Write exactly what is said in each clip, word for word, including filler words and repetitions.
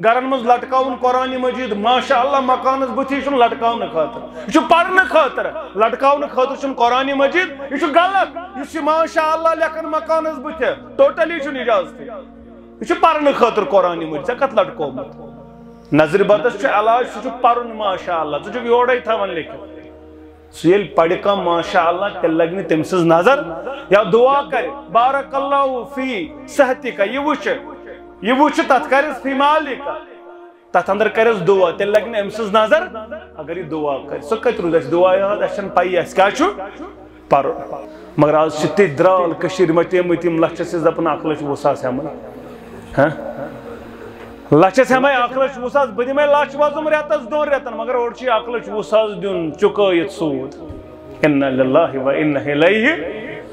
گرن منٛز لٹکاوُن قرآن مجید، ماشاء اللہ، مکانس بُتھِ، یہِ چھُنہٕ لٹکاونہٕ خٲطرٕ، یہِ چھُ پرنہٕ خٲطرٕ۔ لٹکاونہٕ خٲطرٕ چھُنہٕ قرآن مجید، یہِ چھُ غلط۔ یُس یہِ ماشاء اللہ لیکھن مکانس بُتھِ، totally چھُنہٕ اجازتٕے۔ یہِ چھُ پرنہٕ خٲطرٕ قرآن مجید، ژےٚ کتھ لٹکومُت؟ نظرِ بدس چھُ علاج، سُہ چھُ پرُن ماشاء اللہ، ژٕ چھُکھ یورے تھاوان لیکھِتھ۔ سُہ ییٚلہِ پرِ کانٛہہ ماشاء اللہ، تیٚلہِ لگہِ نہٕ تٔمۍ سٕنٛز نظر۔ یا دعا کرِ، بارک اللہ فی صحتک، یہِ وٕچھِ، یہِ وٕچھِ، تتھ کرٮ۪س فی مالک، تتھ اندر کرٮ۪س دعا، تیٚلہِ لگہِ نہٕ أمۍ سٕنٛز نظر۔ اگر یہِ دعا کرِ، سُہ کتہِ روٗز اَسہِ دعا یاد؟ اَسہِ چھَنہٕ پَیی اَسہِ کیٛاہ چھُ پرُن۔ مگر آز چھِ تِتھۍ درٛال کٔشیٖرِ مَتیمٕتۍ، یِم لَچھَس چھِ دَپان اَکھ لَچھ وُہ ساس ہٮ۪مہٕ۔ ہہ؟ لَچھَس ہٮ۪مَے اَکھ لَچھ وُہ ساس، بہٕ دِمَے لَچھ وَزُم رٮ۪تَس دۄن رٮ۪تَن، مگر اورٕ چھُ یہِ اَکھ لَچھ وُہ ساس دیُن چُکٲیِتھ سوٗد۔ اِنَّا لِلَّهِ وَإِنَّا إِلَيْهِ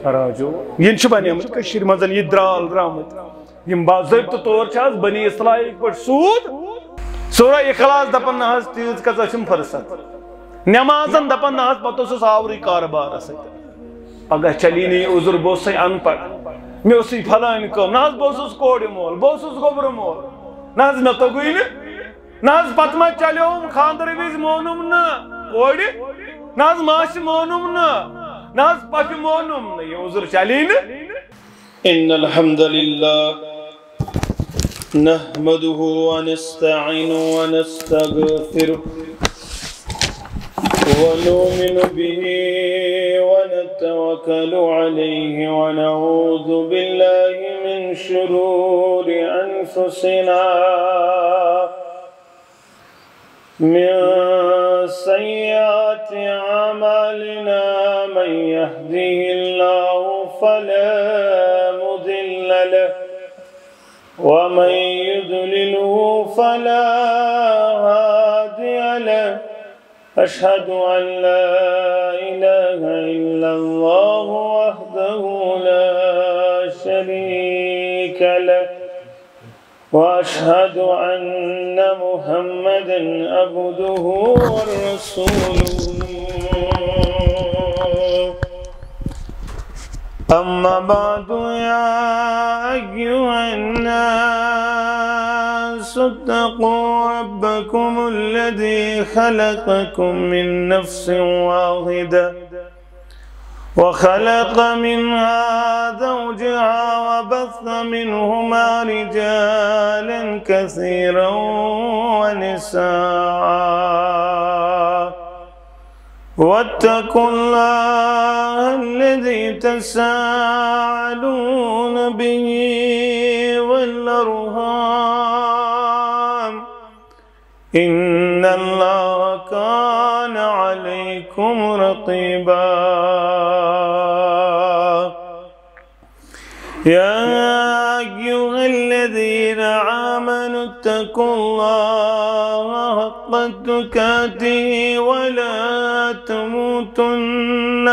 راجِعُونَ۔ یِم چھِ بَنیمٕتۍ کٔشیٖرِ منٛز یہِ درٛال درٛامٕتۍ۔ یِم باضٲبطہٕ طور چھِ آز بنی اسرائیل پٲٹھۍ سوٗد۔ سورہ اخلاص دپان نہ حظ تیٖژ کٔژ ٲسِم فرصت۔ نمازن دپان نہ حظ پتہٕ اوسُس آورٕے کارٕبارس سۭتۍ۔ پگاہ چلی نہٕ یہِ عذر، بہٕ اوسُے ان پڑھ، مےٚ اوسُے فلٲنۍ کٲم، نہ حظ بہٕ اوسُس کورِ مول، بہٕ اوسُس گوٚبرٕ مول، نہ حظ مےٚ توٚگُے نہٕ، نہ حظ پتہٕ ما چلیوم خانٛدرٕ وِزِ مونُم نہٕ کورِ، نہ حظ ماسہِ مونُم نہٕ، نہ حظ پۄپھِ مونُم نہٕ، یہِ عذر چلی نہٕ۔ إن الحمد لله نحمده ونستعينه ونستغفره ونؤمن به ونتوكل عليه ونعوذ بالله من شرور أنفسنا من سيئات أعمالنا، من يهده الله فلا مضل له ومن يضلله فلا هادي له. أشهد أن لا إله إلا الله وحده لا شريك له، وأشهد أن محمدا عبده ورسوله. أما بعد، يا أيها الناس اتقوا ربكم الذي خلقكم من نفس واحدة وخلق منها زوجها وبث منهما رجالا كثيرا ونساء، واتقوا الله الذي تساءلون به والأرحام، إن الله كان عليكم رقيبا. يا أيها الذين آمنوا اتقوا الله حق تقاته ولا تموتن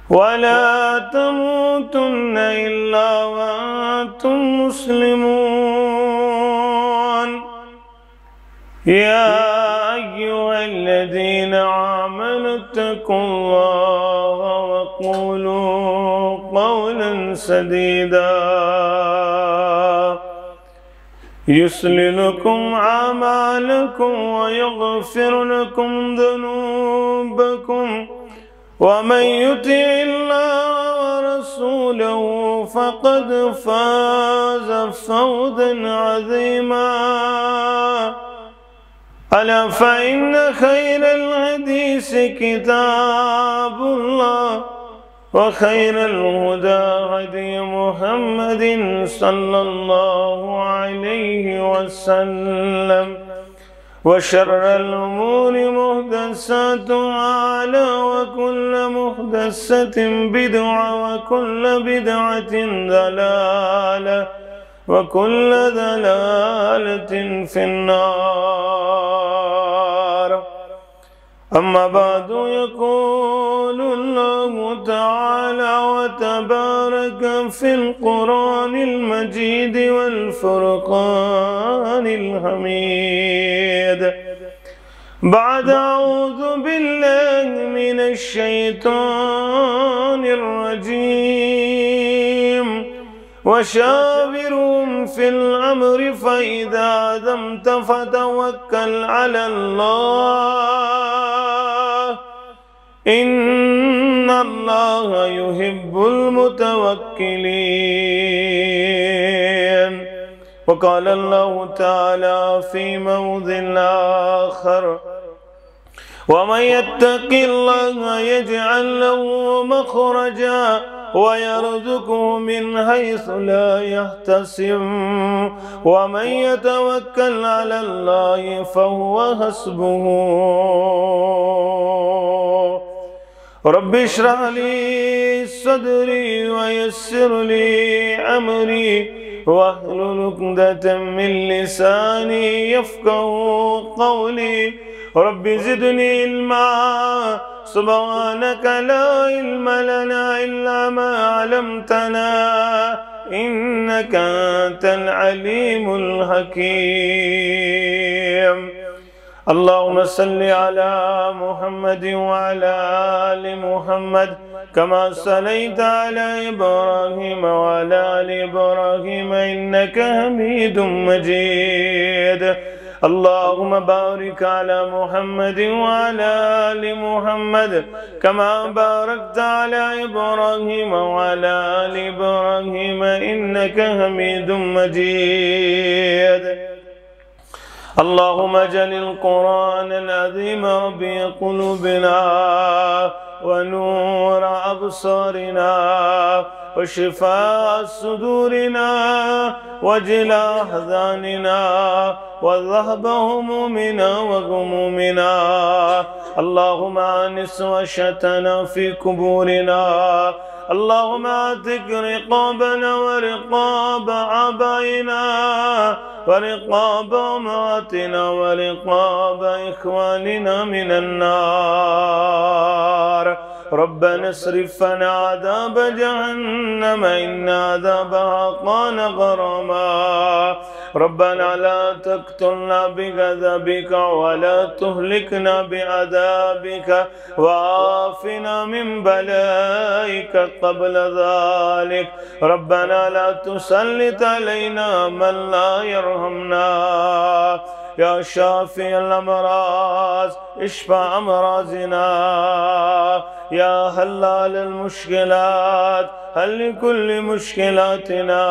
ولا تموتن إلا وأنتم مسلمون. يا أيها الذين آمنوا اتقوا الله وقولوا قولا سديدا، يصلح لكم أعمالكم ويغفر لكم ذنوبكم، ومن يطع الله ورسوله فقد فاز فوزا عظيما. ألا فإن خير الحديث كتاب الله، وخير الهدى هدي محمد صلى الله عليه وسلم، وشر الأمور محدثاتها، ألا وكل محدثة بدعة، وكل بدعة ضلالة، وكل ضلالة في النار. أما بعد، يقول الله تعالى وتبارك في القرآن المجيد والفرقان الحميد، بعد أعوذ بالله من الشيطان الرجيم، وشاورهم في الأمر فإذا عزمت فتوكل على الله، إن الله يحب المتوكلين. وقال الله تعالى في موضع آخر: ومن يتق الله يجعل له مخرجا ويرزقه من حيث لا يحتسب، ومن يتوكل على الله فهو حسبه. رب اشرح لي صدري ويسر لي أمري واحلل عقدة من لساني يفقهوا قولي. رب زدني علما. سبحانك لا علم لنا إلا ما علمتنا، إنك أنت العليم الحكيم. اللهم صل على محمد وعلى آل محمد كما صليت على إبراهيم وعلى آل إبراهيم إنك حميد مجيد. اللهم بارك على محمد وعلى آل محمد كما باركت على إبراهيم وعلى آل إبراهيم إنك حميد مجيد. اللهم اجعل القرآن العظيم ربيع قلوبنا ونور أبصارنا وشفاء صدورنا وجلاء أحزاننا وذهاب همومنا وغمومنا. اللهم آنس وحشتنا في قبورنا. اللهم اعتق رقابنا ورقاب آبائنا ورقاب أمهاتنا ورقاب إخواننا من النار. ربنا اصرف عنا عذاب جهنم إن عذابها كان غراما. ربنا لا تقتلنا بغضبك ولا تهلكنا بعذابك وعافنا من بلائك قبل ذلك. ربنا لا تسلط علينا من لا يرحمنا. يا شافي الأمراض، اشف أمراضنا. يا حلال المشكلات، حل كل مشكلاتنا.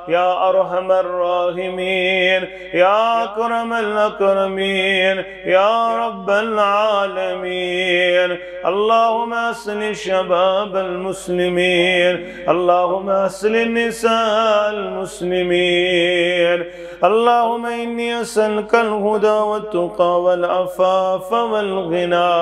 يا أرحم الراحمين، يا أكرم الأكرمين، يا رب العالمين. اللهم أصلح شباب المسلمين، اللهم أصلح نساء المسلمين. اللهم إني أسألك الهدى والتقى والعفاف والغنى.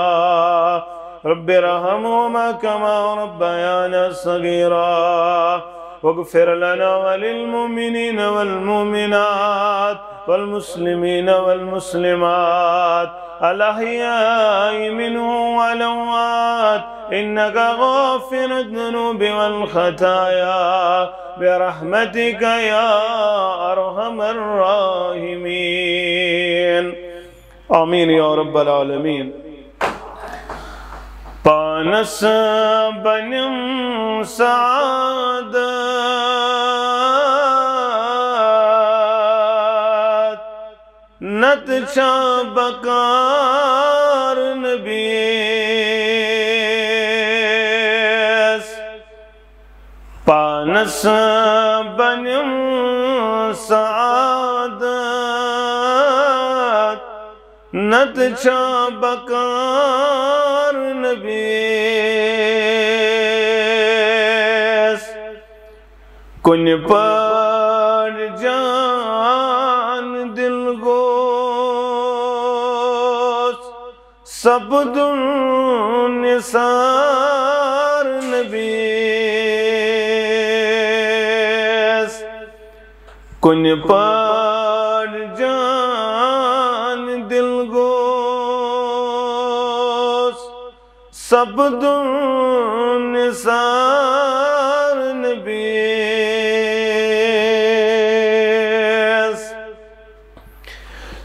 رب ارحمهما كما ربيانا صغيرا. واغفر لنا وللمؤمنين والمؤمنات والمسلمين والمسلمات الأحياء منهم والأموات إنك غافر الذنوب والخطايا برحمتك يا أرحم الراحمين. آمين يا رب العالمين. پانس بنم سعادت، نت چھا بکار نبیس۔ پانس بنم سعادت، نت چھا بکار نبیس۔ کُنہِ پٲٹھۍ جان دِل گوٚژھ سپدُن نثار نبیس۔ کُنہِ پٲٹھۍ جان دِل گوٚژھ سپدُن نثار نبیس۔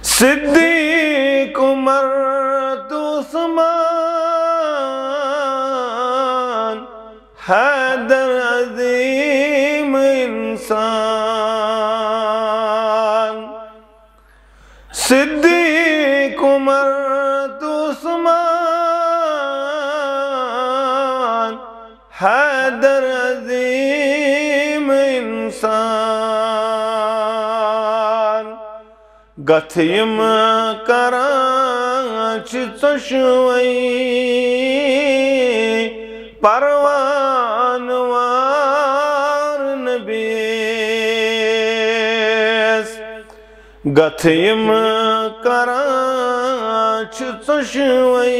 صدیق، عمر تہٕ عثمان، حیدر، صدیق، عمر تہٕ عثمان، حیدر عظیم انسان۔ گتھ یِم کران چھِ ژۄشوَے پروان وار نبیَس۔ گتھ یِم کران چھِ ژۄشوَے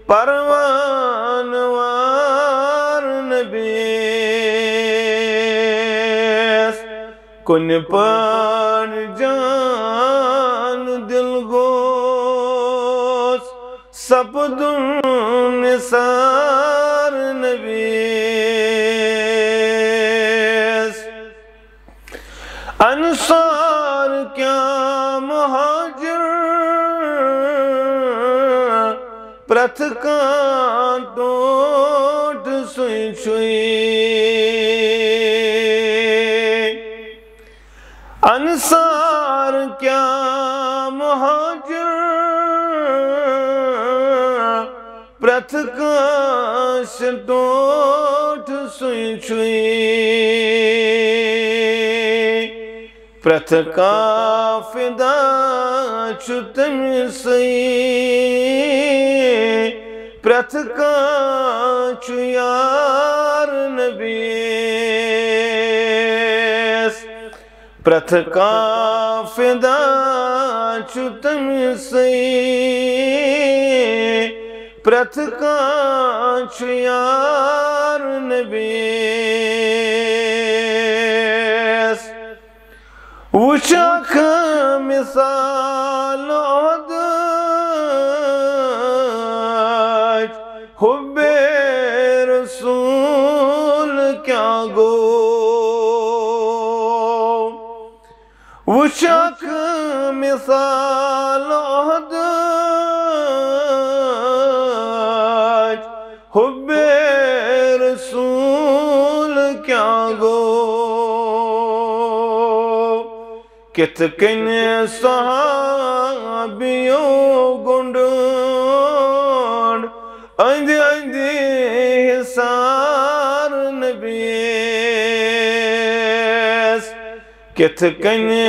پروان وار نبیَس۔ کُنہِ پٲٹھۍ جان دِل گوٚژھ سپدُن نثار نبیَس۔ انصار کیٛاہ مہاجر، پرٛٮ۪تھ کانٛہہ ٹوٹھ سُے چھُے۔ انصار کیٛاہ مہاجر، پرٛٮ۪تھ کٲنٛسہِ ٹوٹھ سُے چھُے۔ پرٛٮ۪تھ کانٛہہ فدا چھُ تٔمِسٕے، پرٛٮ۪تھ کانٛہہ چھُ یار نبیَس۔ پرٛٮ۪تھ کانٛہہ فدا چھُ تٔمِسٕے، پرٛٮ۪تھ کانٛہہ چھُ یار نبیَس۔ وٕچھ اکھ مثال احدٕچ، حب رسول کیٛاہ گوٚو۔ وٕچھ اکھ مثال احدٕچ، حب رسول کیٛاہ گوٚو۔ کِتھ کٔنۍ صحابیو گُنٛڈ أنٛدۍ أنٛدۍ حصار نبیَس۔ کِتھ کٔنۍ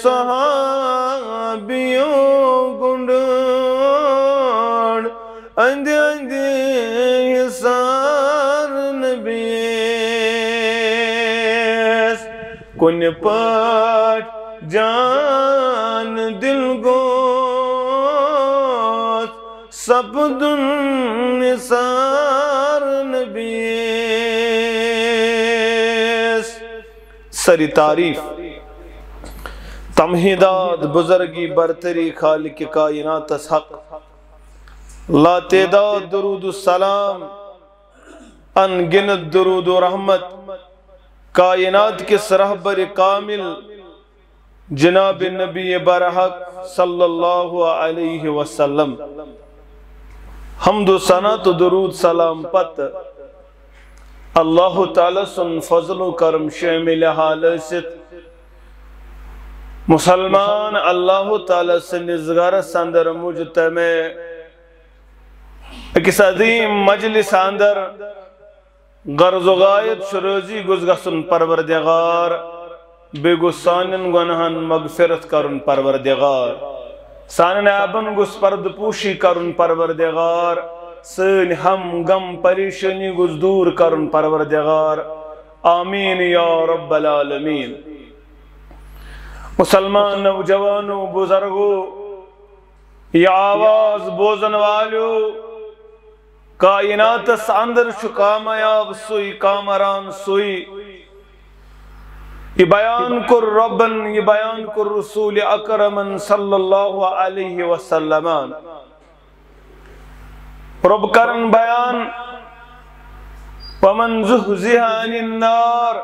صحابیو گُنٛڈ أنٛدۍ أنٛدۍ حصار نبیَس۔ کُنہِ پٲٹھۍ جان دِل گوٚژھ سپدُن نثار نبیَس۔ سری تعریف، تمہیداد، بزرگی، برتری خالق کائناتس حق، لا تعداد درود و سلام، ان گنت درود و رحمت کائنات کِس رہبر کامل جناب نبی برحق صلی اللہ علیہ وسلم۔ حمد و ثنا تہٕ درود سلام پتہٕ اللہ تعالیٰ سُنٛد فضل و کرم شٲمِل حال ٲسِتھ، مسلمان اللہ تعالیٰ سٕنٛدِس گرس اندر مجتمع أکِس عظیم مجلس اندر غرض و غایت چھُ رٲضی گوٚژھ گژھُن پروردگار، بیٚیہِ گوٚژھ سانٮ۪ن گۄناہن مغفرت کرُن پروردگار، سانٮ۪ن عیبن گوٚژھ پردٕ پوشی کرُن پروردگار، سٲنۍ ہم غم پریشٲنی گوٚژھ دوٗر کرُن پروردگار۔ آمین یا رب العالمین۔ مسلمان نوجوانو، بزرگو، یہِ آواز بوزن والیو، کائناتس اندر چھُ کامیاب سُے، کامران سُے۔ یہِ بیان کوٚر رۄبن، یہِ بیان کوٚر رسول اکرمن صلی اللہ علیہ وسلمن۔ رۄب کرن بیان، ومن زحزح عن النار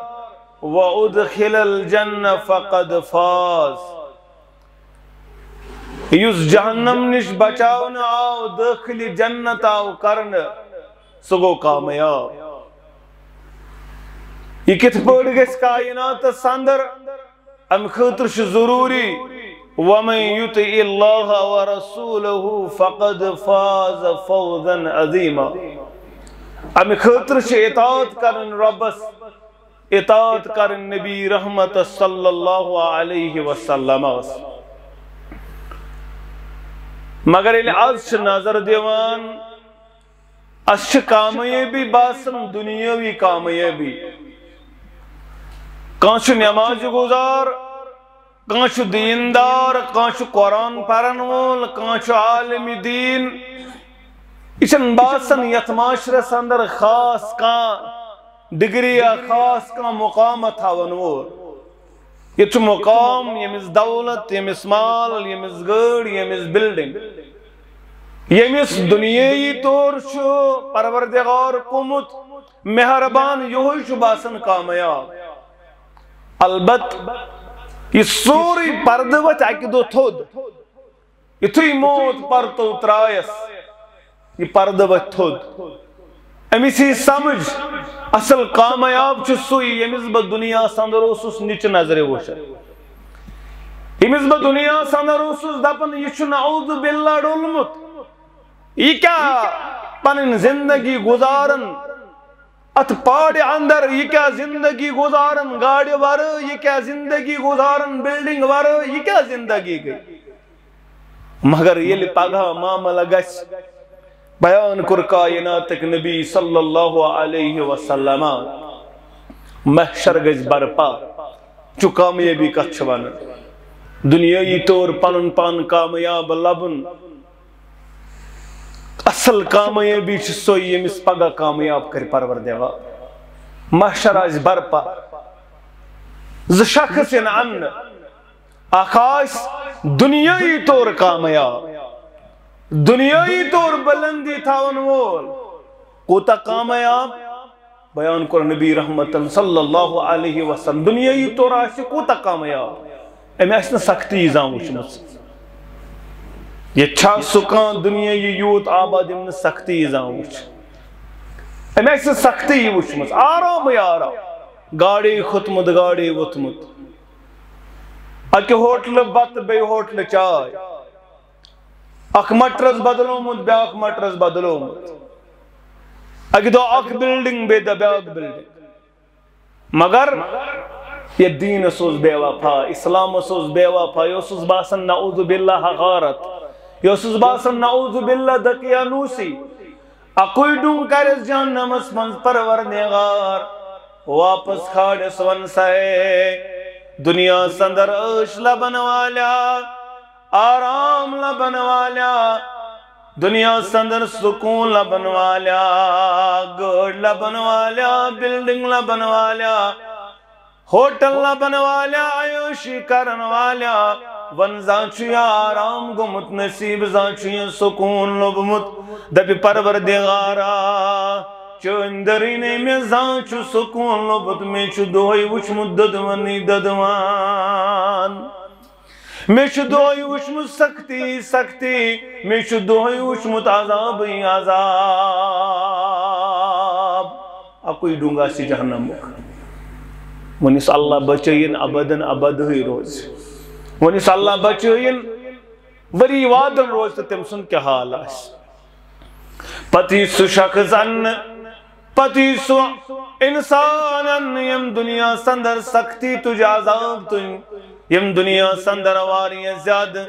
وادخل الجنة فقد فاز۔ یُس جہنم نِش بچاونہٕ آو، دٲخلہِ جنت آو کرنہٕ، سُہ گوٚو کامیاب۔ یہِ کِتھ پٲٹھۍ گژھِ کائناتس اندر؟ امہِ خٲطرٕ چھُ ضروٗری، وَمَن یُطِعِ اللَّهَ وَرَسُولَهُ فَقَدْ فَازَ فَوْزًا عَظِیمًا۔ امہِ خٲطرٕ چھِ اطاعت کرٕنۍ رۄبس، اطاعت کرٕنۍ نبی رحمتس صلی اللہ علیہ وسلمس۔ مگر ییٚلہِ از چھِ نظر دِوان، اسہِ چھِ کامیٲبی باسان، دُنیٲوی کامیٲبی۔ کانٛہہ چھُ نمازِ گُزار، کانٛہہ چھُ دیٖندار، کانٛہہ چھُ قرآن پرن وول، کانٛہہ چھُ عالمِ دیٖن۔ یہِ چھَنہٕ باسان یتھ معاشرس اندر خاص کانٛہہ ڈگری یا خاص کانٛہہ مقامہ تھاون وول۔ ییٚتہِ چھُ مقام، ییٚمِس دولت، ییٚمِس مال، ییٚمِس گٲڑۍ، ییٚمِس بلڈنگ۔ ییٚمِس دُنیٲیی طور چھُ پروردگار گوٚمُت مہربان، یِہوٚے چھُ باسان کامیاب۔ البتہ یہِ سورُے پردٕ وۄتھِ اکہِ دۄہ تھوٚد۔ یُتھُے موت پرتو ترایس، یہِ پردٕ وۄتھِ تھوٚد۔ أمِس یی سمجھ، اصل کامیاب چھُ سُے، ییٚمِس بہٕ دُنیاہس اندر اوسُس نِچہِ نظرِ وٕچھان۔ ییٚمِس بہٕ دُنیاہس اندر اوسُس دپان، یہِ چھُ نعوذ باللہ ڈوٚلمُت۔ یہِ کیٛاہ پنٕنۍ زندگی گُزاران اتھ پاڑِ اندر، یہِ کیٛاہ زندگی گُزاران گاڑِ ورٲے، یہِ کیٛاہ زندگی گُزاران بلڈنگ ورٲے، یہِ کیٛاہ زندگی گٔے؟ مگر ییٚلہِ پگاہ معاملہٕ گژھِ، بیان کوٚر کائناتٕکۍ نبی صلی اللہ علیہ وسلم، محشر گژھِ برپا۔ چُھ کامیٲبی کتھ چھِ ونان؟ دُنیٲیی طور پنُن پان کامیاب لبُن۔ اصل کامیٲبی چھِ سۄے، ییٚمِس پگاہ کامیاب کرِ پروردگار۔ محشر آسہِ برپا، زٕ شخص یِن اننہٕ۔ اکھ آسہِ دُنیٲیی طور کامیاب، دُنیٲیی طور بلندی تھاون وول۔ کوٗتاہ کامیاب؟ بیان کوٚر نبی رحمتن صلی اللہ علیہ وسلم، دُنیٲیی طور آسہِ کوٗتاہ کامیاب، أمۍ آسہِ نہٕ سختی زانٛہہ وٕچھمٕژ۔ ییٚتہِ چھا سُہ کانٛہہ دُنیٲیی یوٗت آباد، ییٚمۍ نہٕ سختی زانٛہہ وٕچھ؟ أمۍ آسہِ نہٕ سختی وٕچھمٕژ، آرامٕے آرام، گاڑے کھوٚتمُت، گاڑے ووٚتھمُت، اکہِ ہوٹلہٕ بتہٕ، بیٚیہِ ہوٹلہٕ چاے، اکھ مٹرس بدلومُت، بیاکھ مٹرس بدلومُت، اکہِ دۄہ اکھ بلڈنگ، بیٚیہِ دۄہ بیاکھ بلڈنگ۔ مگر یہِ دیٖنس اوس بے وفا، اسلامس اوس بے وفا، یہِ اوسُس باسان نعوذ باللہ حقارت، یہِ اوسُس باسان نعوذ باللہ دقیانوسی۔ اکُے ڈوٗنگ کرٮ۪س جہنمس منٛز پروردگار، واپس کھالٮ۪س، ون سا ہے، دُنیاہس اندر عٲش لبن والیا، آرام لبن والیا، دُنیاہس اندر سکوٗن لبن والیا، گٲڑۍ لبن والیا، بلڈنگ لبن والیا، ہوٹل لبن والیا، عیٲشی کرن والیا، ون زانٛہہ چھُ یہِ آرام گوٚمُت نصیب، زانٛہہ چھُ یہِ سکوٗن لوٚبمُت۔ دپہِ پروردگارا، چٲنۍ دٔرٕے نے مےٚ زانٛہہ چھُ سکوٗن لوٚبمُت، مےٚ چھُ دۄہے وُچھمُت دۄدوَنٕے دۄدوان۔ مےٚ چھُ دۄہے وُچھمُت سختی سختی، مےٚ چھُ دۄہے وُچھمُت عذابٕے عذاب۔ اَکُے ڈوٗنگ آسہِ جہنمُک۔ وۄنۍ یُس اللہ بچٲیِن ابدن ابدٕے روزِ۔ وۄنۍ یُس اللہ بچٲیِن ؤری وادن روزِ تہٕ تٔمۍ سُنٛد کیٛاہ حال آسہِ؟ پتہٕ یی سُہ شخص اننہٕ، پتہٕ یی سُہ انسان اننہٕ، ییٚمۍ دُنیاہس اندر سختی تُج، عذاب تُج، ییٚمۍ دُنیاہس اندر واریاہ زیادٕ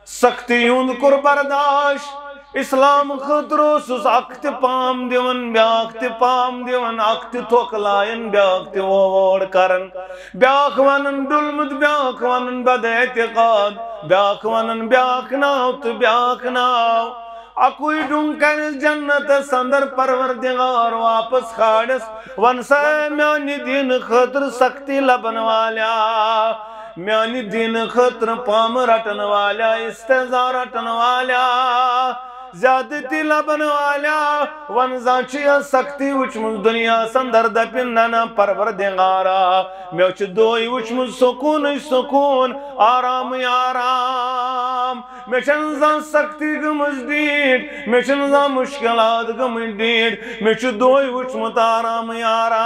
سختی ہُنٛد کوٚر برداش۔ اسلام خٲطرٕ اوسُس اکھ تہِ پام دِوان، بیاکھ تہِ پام دِوان، اکھ تہِ تھۄکھ لایان، بیاکھ تہِ ووڑ کران، بیاکھ ونان ڈوٚلمُت، بیاکھ ونان بد اعتقاد، بیاکھ ونان بیاکھ ناو تہٕ بیاکھ ناو۔ اکُے ڈوٗنگ کرٮ۪س جنتس اندر پروردگار واپس کھالٮ۪س، ون سا میانہِ دیٖنہٕ خٲطرٕ سختی لبن والیا، میانہِ دیٖنہٕ خٲطرٕ پامہٕ رٹن والیا، استحزا رٹن والیا، زیادتی لبن والیا، ون زانٛہہ چھُ یا سختی وٕچھمٕژ دُنیاہس اندر؟ دپہِ نہ نہ پروردگارا، مےٚ چھُ دۄہے وٕچھمُت سکوٗنٕے سکوٗن، آرامٕے آرام۔ مےٚ چھَنہٕ زانٛہہ سختی گٔمٕژ ڈیٖٹھ، مےٚ چھِنہٕ زانٛہہ مُشکِلات گٔمٕتۍ ڈیٖٹھ، مےٚ چھُ دۄہے وُچھمُت آرامٕے آرام۔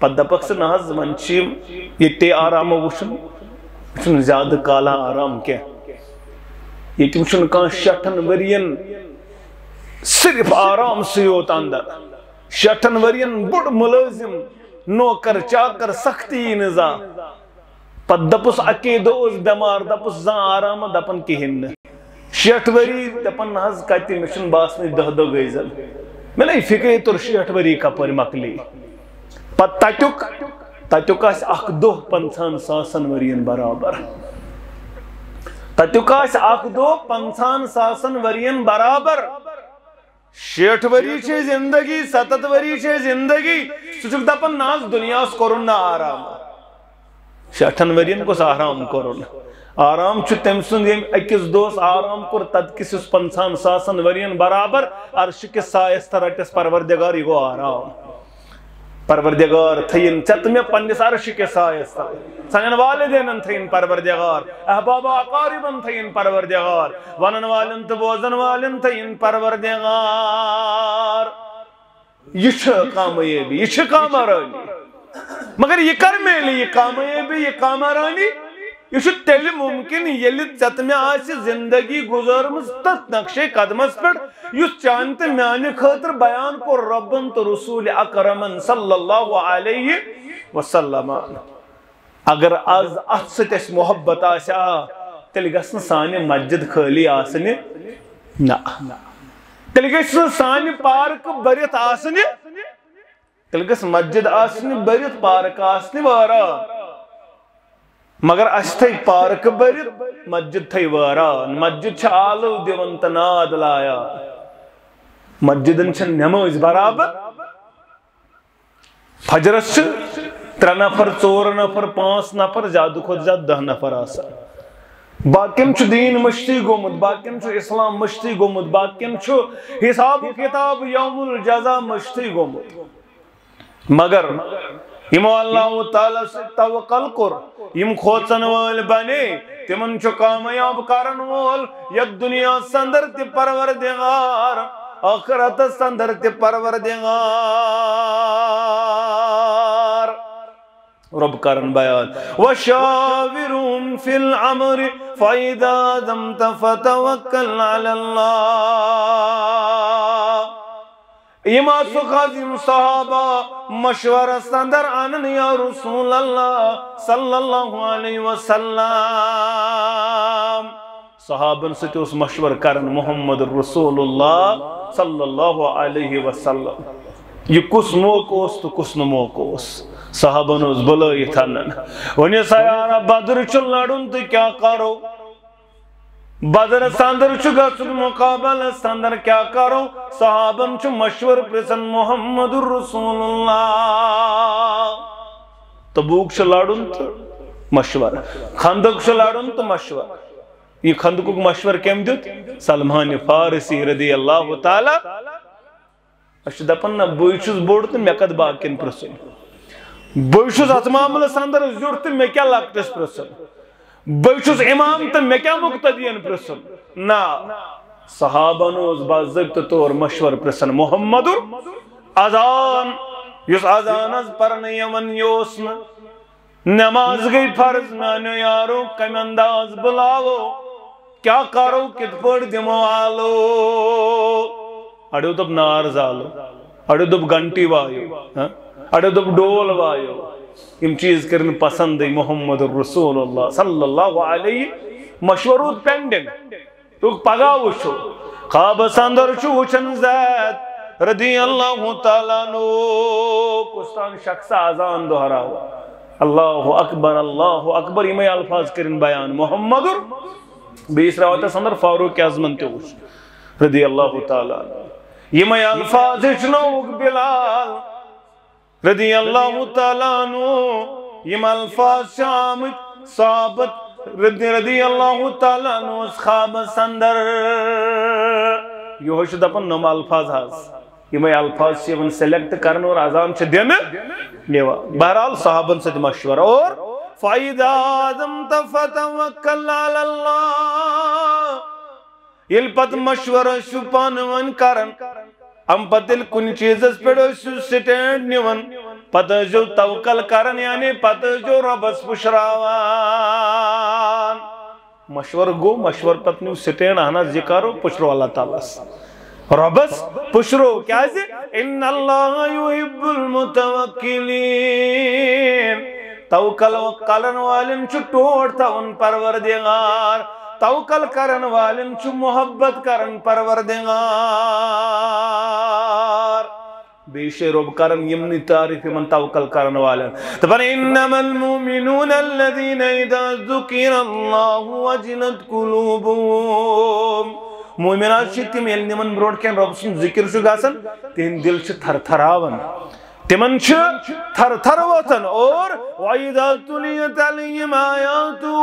پتہٕ دپکھ ژٕ، نہ حظ، وۄنۍ چھِ یِم ییٚتہِ آرامہ وٕچھُن، وٕچھُن زیادٕ کالہ آرام کینٛہہ۔ ییٚتہِ وٕچھُن کانٛہہ شیٹھن ؤرین صرف آرام سٕے یوت اندر، شیٹھن ؤرین بوٚڑ مُلٲزِم، نوکر چاکر، سختی یی نہٕ زانٛہہ۔ پتہٕ دپُس اکی دۄہ اوس بٮ۪مار، دپُس زانٛہہ آرامہ، دپان کِہیٖنۍ نہٕ۔ شیٹھ ؤری دپان، نہ حظ کتہِ، مےٚ چھُنہٕ باسنٕے دہ دۄہ گٔے زن۔ مےٚ نے فکرے توٚر شیٹھ ؤری کپٲرۍ مۄکلی۔ پتہٕ تتیُک، تتیُک آسہِ اکھ دۄہ پنٛژاہن ساسن ؤرین برابر۔ تتیُک آسہِ اکھ دۄہ پنٛژاہن ساسن ؤرین برابر۔ شیٹھ ؤری چھے زندگی، ستتھ ؤری چھے زندگی، ژٕ چھُکھ دپان، نہ حظ، دُنیاہس کوٚرُن نہٕ آرام۔ شیٹھن ؤرین کُس آرام کوٚرُن؟ آرام چھُ تٔمۍ سُنٛد، ییٚمۍ أکِس دۄہس آرام کوٚر، تتھ کِس یُس پنٛژاہن ساسن ؤرین برابر عرشہِ کِس سایس تل رٹٮ۪س پروردگار، یہِ گوٚو آرام۔ پروردگار تھٲیِن ژےٚ تہٕ مےٚ پننِس عرشہِ کِس سایس تل۔ سانٮ۪ن والدینن تھٲیِن پروردگار، احباب اقاربن تھٲیِن پروردگار، ونن والٮ۪ن تہٕ بوزن والٮ۪ن تھٲیِن پروردگار۔ یہِ چھِ کامیٲبی، یہِ چھِ کامرٲنی۔ مگر یہِ کر میلہِ، یہِ کامیٲبی، یہِ کامرٲنی؟ یہِ چھُ تیٚلہِ مُمکِن، ییٚلہِ ژےٚ تہٕ مےٚ آسہِ زِندگی گُزٲرمٕژ تٔتھۍ نقشے قدمس پٮ۪ٹھ، یُس چانہِ تہٕ میانہِ خٲطرٕ بیان کوٚر رۄبن تہٕ رسول اکرمن صلی اللہ علیہ وسلم۔ اگر از اتھ سۭتۍ اسہِ محبت آسہِ ہا، تیٚلہِ گژھِ نہٕ سانہِ مسجد خٲلی آسنہِ۔ نہ، تیٚلہِ گژھِ نہٕ سانہِ پارکہٕ بٔرِتھ آسنہِ۔ تیٚلہِ گٔژھ مسجد آسنہِ بٔرِتھ، پارک آسنہِ وٲران۔ مگر اسہِ تھٲے پارکہٕ بٔرِتھ، مسجد تھٲے وٲران۔ مسجد چھِ آلو دِوان تہٕ ناد لایان۔ مسجدن چھِ نمٲز برابر۔ فجرس چھِ ترٛےٚ نفر، ژور نفر، پانٛژھ نفر، زیادٕ کھۄتہٕ زیادٕ دہ نفر آسان۔ باقین چھُ دین مٔشتٕے گوٚمُت، باقین چھُ اسلام مٔشتٕے گوٚمُت، باقین چھُ حساب و کتاب یوم الجزا مٔشتٕے گوٚمُت۔ مگر یِمو اللہ تعالیٰ سۭتۍ توکل کوٚر، یِم کھوژن وٲلۍ بنے، تِمن چھُ کامیاب کرن وول یتھ دُنیاہس اندر تہِ پروردگار، ٲخرتس اندر تہِ پروردگار۔ رۄب کرن بیان، وشاورهم في الأمر فإذا عزمت فتوكل على الله۔ یِم آسُکھ حظ یِم صحابہ مشورس اندر انان، یا رسول اللہ صلی اللہ علیہ وسلم۔ صحابن سۭتۍ اوس مشور کران محمد رسول اللہ صلی اللہ علیہ وسلم۔ یہِ کُس موقعہٕ اوس تہٕ کُس نہٕ موقعہٕ اوس؟ صحابن اوس بُلٲیِتھ انان۔ ؤنِو سا یارا، بدر چھُ لڑُن تہٕ کیٛاہ کرو؟ بدرس اندر چھُ گژھُن مقابلس اندر، کیٛاہ کرو؟ صحابن چھُ مشور پرژھان محمد رسول اللہ۔ تبوک چھُ لڑُن تہٕ مشور، خندق چھُ لڑُن تہٕ مشور۔ یہِ خندقُک مشور کٔمۍ دیُت؟ سلمان فارسی رضی اللہ تعالیٰ۔ أسۍ چھِ دَپان، نہ، بٕے چھُس بوٚڑ تہٕ مےٚ کَتھ باقین پرٛژھُن؟ بٕے چھُس اَتھ معاملَس اندر زیُٹھ تہٕ مےٚ کیٛاہ لۄکٹِس پرٛژھُن؟ بٕے چھُس اِمام تہٕ مےٚ کیٛاہ مُقتدیَن پرٛژھُن؟ نہ، صحابن اوس باضٲبطہٕ طور مشورٕ پرٛژھان۔ محمدُر اذان، یُس اذان حظ پرنہٕ یِوان یہِ اوس نہٕ۔ نماز گٔے فرض، میانیو یارو، کمہِ انداز بُلاوو؟ کیٛاہ کرو، کِتھ پٲٹھۍ دِمو آلو؟ اڑیو دوٚپ نار زالو، اڑیو دوٚپ گھنٹی وایو، ہاں؟ اڑیو دوٚپ ڈول وایو۔ یِم چیٖز کٔرۍ نہٕ پسندٕے محمد رسول اللہ صلی اللہ علیہ۔ مشورٕ روٗد pending۔ تُک پگاہ وٕچھو۔ خوابس اندر چھُ وٕچھان زید رضی اللہ تعالیٰ عنہ، کُس تام شخص اذان دہراوان۔ اللہ اکبر، اللہ اکبر، یِمے الفاظ کٔرِن بیان محمدُر۔ بیٚیِس روایتس اندر فاروق اعظمن تہِ وٕچھ رضی اللہ تعالیٰ عنہ۔ یِمے الفاظ ہیٚچھنووُکھ بلال رضی اللہ تعالیٰ عنہ۔ یِم الفاظ چھِ آمٕتۍ صحابت رضی، رضی اللہ تعالیٰ عنہ اوس خوابس اندر۔ یِہوٚے چھُ دَپان نۄم الفاظ حظ۔ یِمے الفاظ چھِ یِوان select کرنہٕ اور اذان چھِ دِنہٕ یِوان۔ بہرحال صحابن سۭتۍ مشورٕ۔ اور فَإِذَا عَزَمْتَ فَتَوَكَّلْ عَلَى اللَّهِ۔ ییٚلہِ پتہٕ مشورٕ ٲسِو پانہٕ ؤنۍ کران، اَمہِ پتہٕ ییٚلہِ کُنہِ چیٖزس پٮ۪ٹھ ٲسِو stand نِوان، پتہٕ ٲسۍزیو توکل کران، یعنی پتہٕ ٲسۍزیو رۄبس پُشراوان۔ مشور گوٚو، مشور پتہٕ نیوٗ سٹینڈ، اہن حظ، یہِ کرو، پُشرو اللہ تعالیٰ ہس۔ رۄبس پُشرو، کیازِ؟ ان اللہ یحب المتوکلین۔ توکل کرن والٮ۪ن چھُ ٹوٹھ تھاوان پروردگار۔ توکل کرن والٮ۪ن چھُ محبت کران پروردگار۔ بیٚیہِ چھِ رۄب کران یِمنٕے تعریف یِمن توکل کرن والٮ۪ن۔ دپان، انما المؤمنون الذین اذا ذکر اللہ وجلت قلوبہم۔ مومن حظ چھِ تِم، ییٚلہِ تِمن برونٛٹھ کٮ۪ن رۄب سُنٛد ذکر چھُ گژھان، تِہنٛدۍ دِل چھِ تھر تھراوان۔ تِمن چھِ تھر تھر وۄتھان۔ اور وَإِذَا تُلِيَتْ عَلَيْهِمْ آيَاتُهُ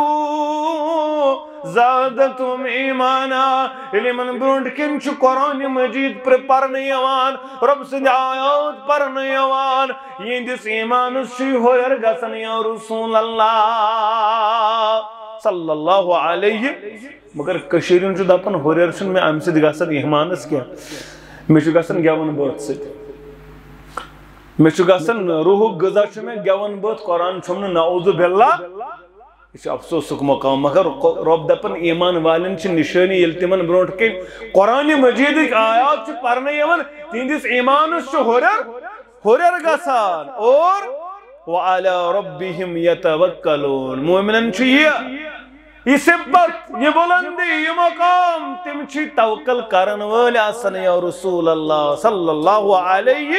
زَادَتْهُمْ إِيمَانًا۔ ییٚلہِ یِمن برونٛٹھ کِنۍ چھُ قرآن مجید پر-، پرنہٕ یِوان، رۄب سٕنٛدۍ آیات پرنہٕ یِوان، یِہنٛدِس ایٖمانس چھُ ہُرٮ۪ر گژھان، یا رسول اللہ صلی اللہ علیہ۔ مگر کٔشیٖرِ ہُنٛد چھُ دَپان، ہُرٮ۪ر چھُنہٕ مےٚ اَمہِ سۭتۍ گژھان ایٖمانَس کینٛہہ، مےٚ چھُ گژھان گٮ۪وَن بٲتھ سۭتۍ۔ مےٚ چھُ گژھان روحُک غذا چھُ مےٚ گٮ۪وَن بٲتھ، قرآن چھُم نہٕ، نعوذ باللہ۔ یہِ چھُ افسوسُک مقام۔ مگر قو-، رۄب دَپان، ایٖمان والٮ۪ن چھِ نِشٲنی، ییٚلہِ تِمَن برونٛٹھ کَنۍ قرآنِ مجیٖدٕکۍ آیات چھِ پَرنہٕ یِوان، تِہِنٛدِس ایٖمانَس چھُ ہُرٮ۪ر، ہُرٮ۪ر گژھان۔ اور وَعَلَىٰ رَبِّهِمْ يَتَوَكَّلُونَ۔ مومنن چھُ یہِ، یہِ صفت، یہِ بُلندی، یہِ مقام، تِم چھِ توکل کرن وٲلۍ آسان، یا رسول اللہ صلی اللہ علیہ۔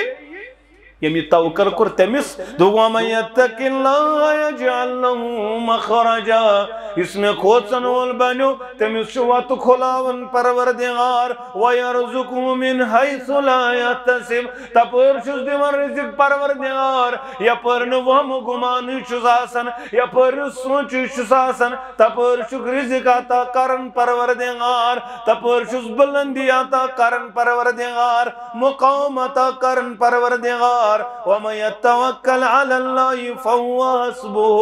ییٚمۍ یہِ توکل کوٚر تٔمِس، دوٚپ، وَمَن يَتَّقِ اللَّهَ يَجْعَل لَّهُ مَخْرَجًا۔ یُس مےٚ کھوژن وول بنیو، تٔمِس چھُ وَتہٕ کھُلاوان پروردگار، وَيَرْزُقْهُ مِنْ حَيْثُ لَا يَحْتَسِبُ۔ تپٲرۍ چھُس دِوان رزق پروردگار، یپٲرۍ نہٕ وہمہٕ گُمانٕے چھُس آسان، یپٲرۍ نہٕ سونٛچٕے چھُس آسان، تپٲرۍ چھُکھ رزق عطا کران پروردگار، تپٲرۍ چھُس بلندی عطا کران پروردگار، مقام عطا کران پروردگار۔ وَمَن يَتَوَكَّلْ عَلَى اللَّهِ فَهُوَ حَسْبُهُ۔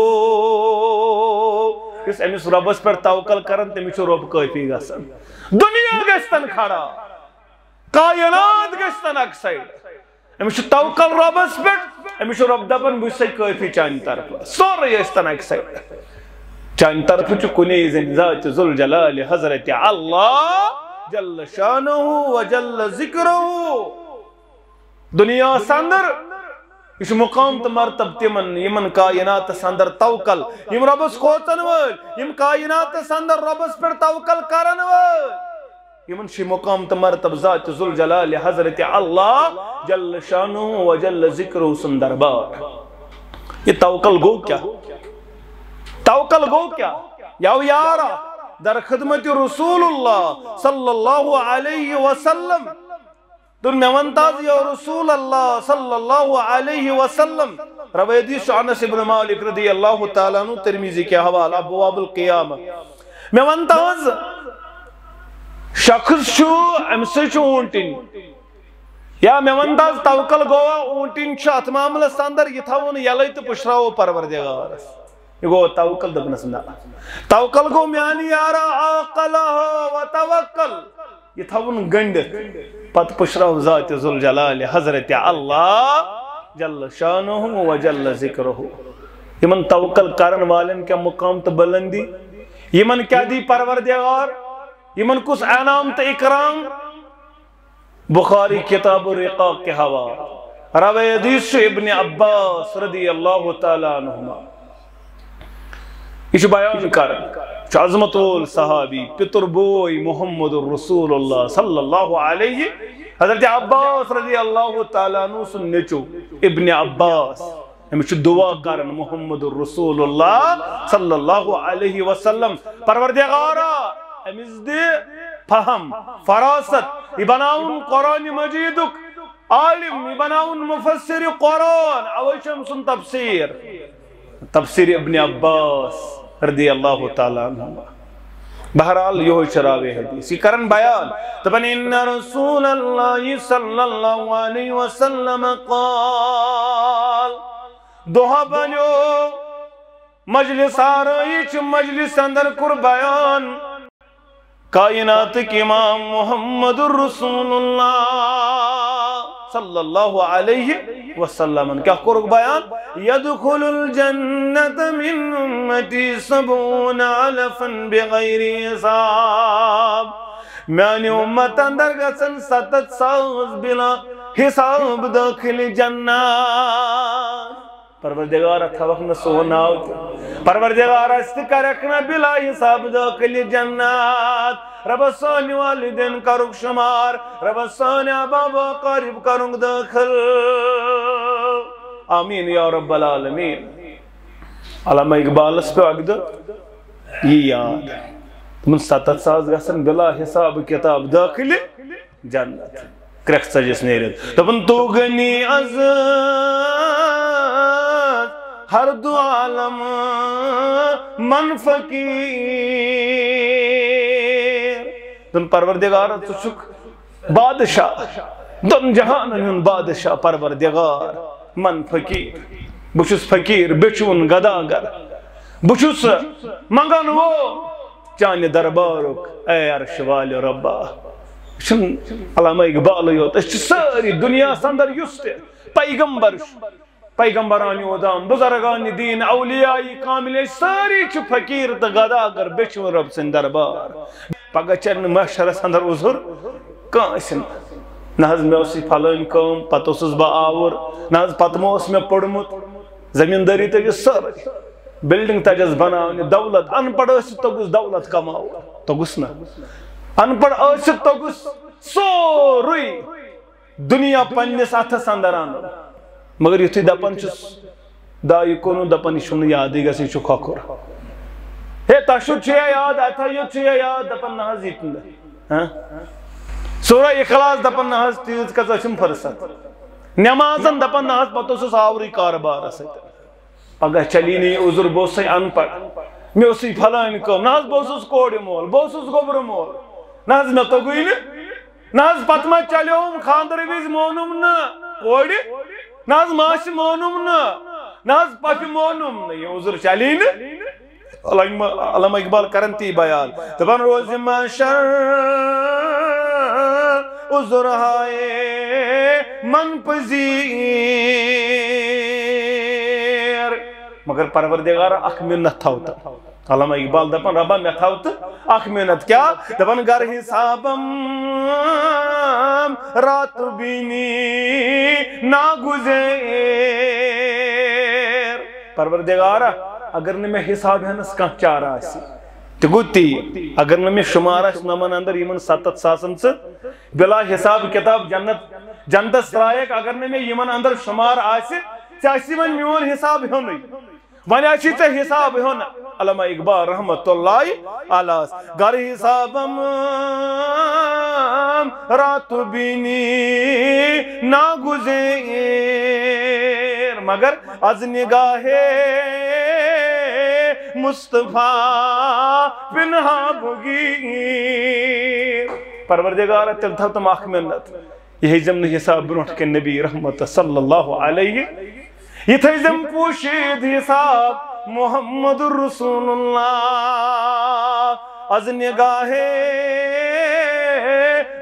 یُس أمِس رۄبس پٮ۪ٹھ توکل کران، تٔمِس چھُ رۄب کٲفی گژھان۔ دُنیا گژھِ تن کھڑا، کائنات گژھِ تن اکھ سایڈ۔ أمِس چھُ توکل رۄبس پٮ۪ٹھ، أمِس چھُ رۄب دپان، بہٕ چھُسے کٲفی چانہِ طرفہٕ۔ سورُے ٲسۍ تن اکہِ سایڈٕ۔ چانہِ طرفہٕ چھُ کُنے زٔنۍ ذات ذوالجلال حضرت اللہ جل شانہ و جل ذکرہ۔ دُنیاہس اندر یہِ چھُ مقام تہٕ مرتب تِمن، یِمن کائناتس اندر توکل، یِم رۄبس کھوژن وٲلۍ، یِم کائناتس اندر رۄبس پٮ۪ٹھ توکل کرن وٲلۍ۔ یِمن چھُ مقام تہٕ مرتب ذات ذوالجلال حضرت اللہ جل شانہ و جل ذکرہ سُنٛد دربار۔ یہِ توکل گوٚو کیٛاہ؟ توکل گوٚو کیٛاہ؟ یو یارا در خدمت رسول اللہ صلی اللہ علیہ وسلم۔ دوٚپُن، مےٚ وَن تہٕ حظ، یا رسول اللہ صلی اللہ علیہ وسلم۔ روایت چھُ انس ابن مالک رضی اللہ تعالیٰ عنہ، ترمذی کے حوالہ، ابواب القیامہ۔ مےٚ وَن تہٕ حظ، شخص چھُ، أمِس سۭتۍ چھُ اوٗنٹِنۍ۔ یا مےٚ وَن تہٕ حظ، توکل گوٚوا اوٗنٹِنۍ چھُ اَتھ معاملَس اندر، یہِ تھاوُن یَلَے تہٕ پُشراوو پروردگارَس۔ یہِ گوٚو توکل، دوٚپنَس نہ۔ توکل گوٚو میٛانہِ یارا عقلہ و توکل۔ یہِ تھاوُن گٔنڈِتھ، پتہٕ پُشراو ذات ذوالجلال حضرت اللہ جل شانہ و جل ذکرہ۔ یِمن توکل کرن والٮ۪ن کیٛاہ مقام تہٕ بلندی، یِمن کیٛاہ دی پروردگار، یِمن کُس انعام تہٕ اکرام۔ بخاری کتاب الرقاق کے حوالہ۔ روایت حدیث چھُ ابن عباس رضی اللہ تعالیٰ عنہما۔ یہِ چھُ بیان کران، چھُ عظمت وول صحابی، پِتُر بوے محمد رسول اللہ صلی اللہ علیہ، حضرت عباس رضی اللہ تعالیٰ عنہ سُنٛد نیٚچو ابن عباس۔ أمِس چھُ دعا کران محمد رسول اللہ صلی اللہ علیہ وسلم، پروردگارا، أمِس دِ فہم، فراست، یہِ بناوُن قرآن مجیدُک عالم، یہِ بناوُن مفسر قرآن، اوے چھُ أمۍ سُنٛد تفسیر، تفسیر ابن عباس رضی اللہ تعالیٰ عنہ۔ بہرحال، یِہوٚے چھُ راوی حدیث، یہِ کران بیان، دپان، ان رسول اللہ صلی اللہ علیہ وسلم قال، دۄہ بنیو مجلس آرٲیِش، مجلس اندر کوٚر بیان، کائناتٕکۍ امام محمد رسول اللہ صلی اللہ علیہ وسلمن کیا کوٚرُکھ بیان؟ "یدخل الجنت من امتی سبعون الفا بغیر حساب"۔ میانہِ امت اندر گژھن ستتھ ساس بلا حساب دٲخل جنت۔ پروردگارا، تھاوکھ نہٕ سون ناو تہِ۔ پروردگارا، أسۍ تہِ کرکھ نہٕ بلا حساب دٲخل جنت۔ رۄبہ، سٲنۍ والدین کرُکھ شمار۔ رۄبہ، سٲنۍ احباب اقارب کرُکھ دٲخل۔ آمین یا رب العالمین۔ علامہ اقبالس پیوٚو اکہِ دۄہ یہِ یاد۔ دوٚپُن، ستتھ ساس گژھن بلا حساب کتاب دٲخل جنت۔ کرٛٮ۪کھ ژٔجِس نیرِتھ۔ دوٚپُن، "تو غنی از ہر دو عالم من فقیر۔" دوٚپُن، پروردگار، ژٕ چھُکھ بادشاہ، دۄن جہانن ہُنٛد بادشاہ پروردگار، من فقیر۔ بہٕ چھُس فقیر، بیچھوُن گداگر۔ بہٕ چھُس منگن وول چانہِ دربارُک، اے عرش والہِ رۄبا۔ چھُنہٕ علامہ اقبالٕے یوت، أسۍ چھِ سٲری دُنیاہس اندر یُس تہِ پیغمبر چھُ، پیغمبران اعظم، بزرگان دین، اولیاء کامل، أسۍ سٲری چھِ فقیر تہٕ گداگر، بیچھوُن رۄب سٕنٛدِ دربار۔ پگاہ چلہِ نہٕ محشرس اندر عذر کٲنٛسہِ نہٕ۔ نہ حظ، مےٚ ٲس یہِ فلٲنۍ کٲم، پتہٕ اوسُس بہٕ آوُر، نہ حظ، پتہٕ ما اوس مےٚ پوٚرمُت، زمیٖندٲری تٔجِس سٲرٕے، بلڈنگ تجس بناونہِ، دولت، ان پڑھ ٲسِتھ توٚگُس دولت کماوُن، توٚگُس نہ؟ ان پڑھ ٲسِتھ توٚگُس سورُے دُنیا پننِس اتھس اندر انُن۔ مگر یُتھُے دپان چھُس، دایہِ کُنُن، دپان، "یہِ چھُم نہٕ یادٕے گژھان، یہِ چھُ کھۄکھُر۔" ہے، تۄہہِ چھُو چھُ یا یاد، اتھا یوت چھُ یا یاد، دپان، "نہ حظ، یہِ تہِ نہٕ۔" ہاں؟ سورہ اخلاص دپان، "نہ حظ، تیٖژ کٔژ ٲسِم فرصت؟" نمازن دپان، "نہ حظ، پتہٕ اوسُس آورٕے کارٕبارس سۭتۍ۔" پگاہ چلی نہٕ یہِ عذر، بہٕ اوسُے ان پڑھ، مےٚ اوسُے فلٲنۍ کٲم، نہ حظ، بہٕ اوسُس کورِ مول، بہٕ اوسُس گوٚبرٕ مول، نہ حظ، مےٚ توٚگُے نہٕ۔ نہ حظ، پتہٕ ما چلیوم خاندر وِزِ مونُم نہٕ کورِ، نہ حظ، ماسہِ مونُم نہٕ، نہ حظ، پۄپھِ مونُم نہٕ، یہِ عذر چلی نہٕ۔ علامہ، علامہ اقبال کرن تی بیان، دپان، "روزِ محشر عذر ہائے من پذیر۔" مگر پروردگار، اکھ منت تھاو تہٕ۔ علامہ اقبال دپان، "رۄبا، مےٚ تھاو تہٕ اکھ منت۔" کیٛاہ؟ دپان، "گر حسابم رات بینی ناگزیر۔" پروردگارا، اگر نہٕ مےٚ حساب ہٮ۪نس کانٛہہ چارٕ آسہِ، تہِ گوٚو تی، اگر نہٕ مےٚ شُمار آسہِ نۄمن اندر یِمن ستتھ ساسن ژٕ بلا حساب کتاب جنت، جنتس ترٛایکھ، اگر نہٕ مےٚ یِمن اندر شُمار آسہِ، ژےٚ آسی وۄنۍ میون حساب ہیوٚنُے۔ وۄنۍ آسی ژےٚ حساب ہیوٚن۔ علامہ اقبال رحمت اللہ علیہ۔ گر حسابم رات بینی ناگزیر، مگر از نگاہ مصطفیٰ پنہاں بگیر۔ پروردگار، تیٚلہِ تھاو تِم اکھ منت۔ یہِ ہیٚزٮ۪م نہٕ حساب برونٛٹھ کَنہِ نبی رحمت صلی اللہ علیہ۔ یہِ تھٲیزٮ۪م پوشیٖد حساب محمد رسول اللہ۔ از نگاہ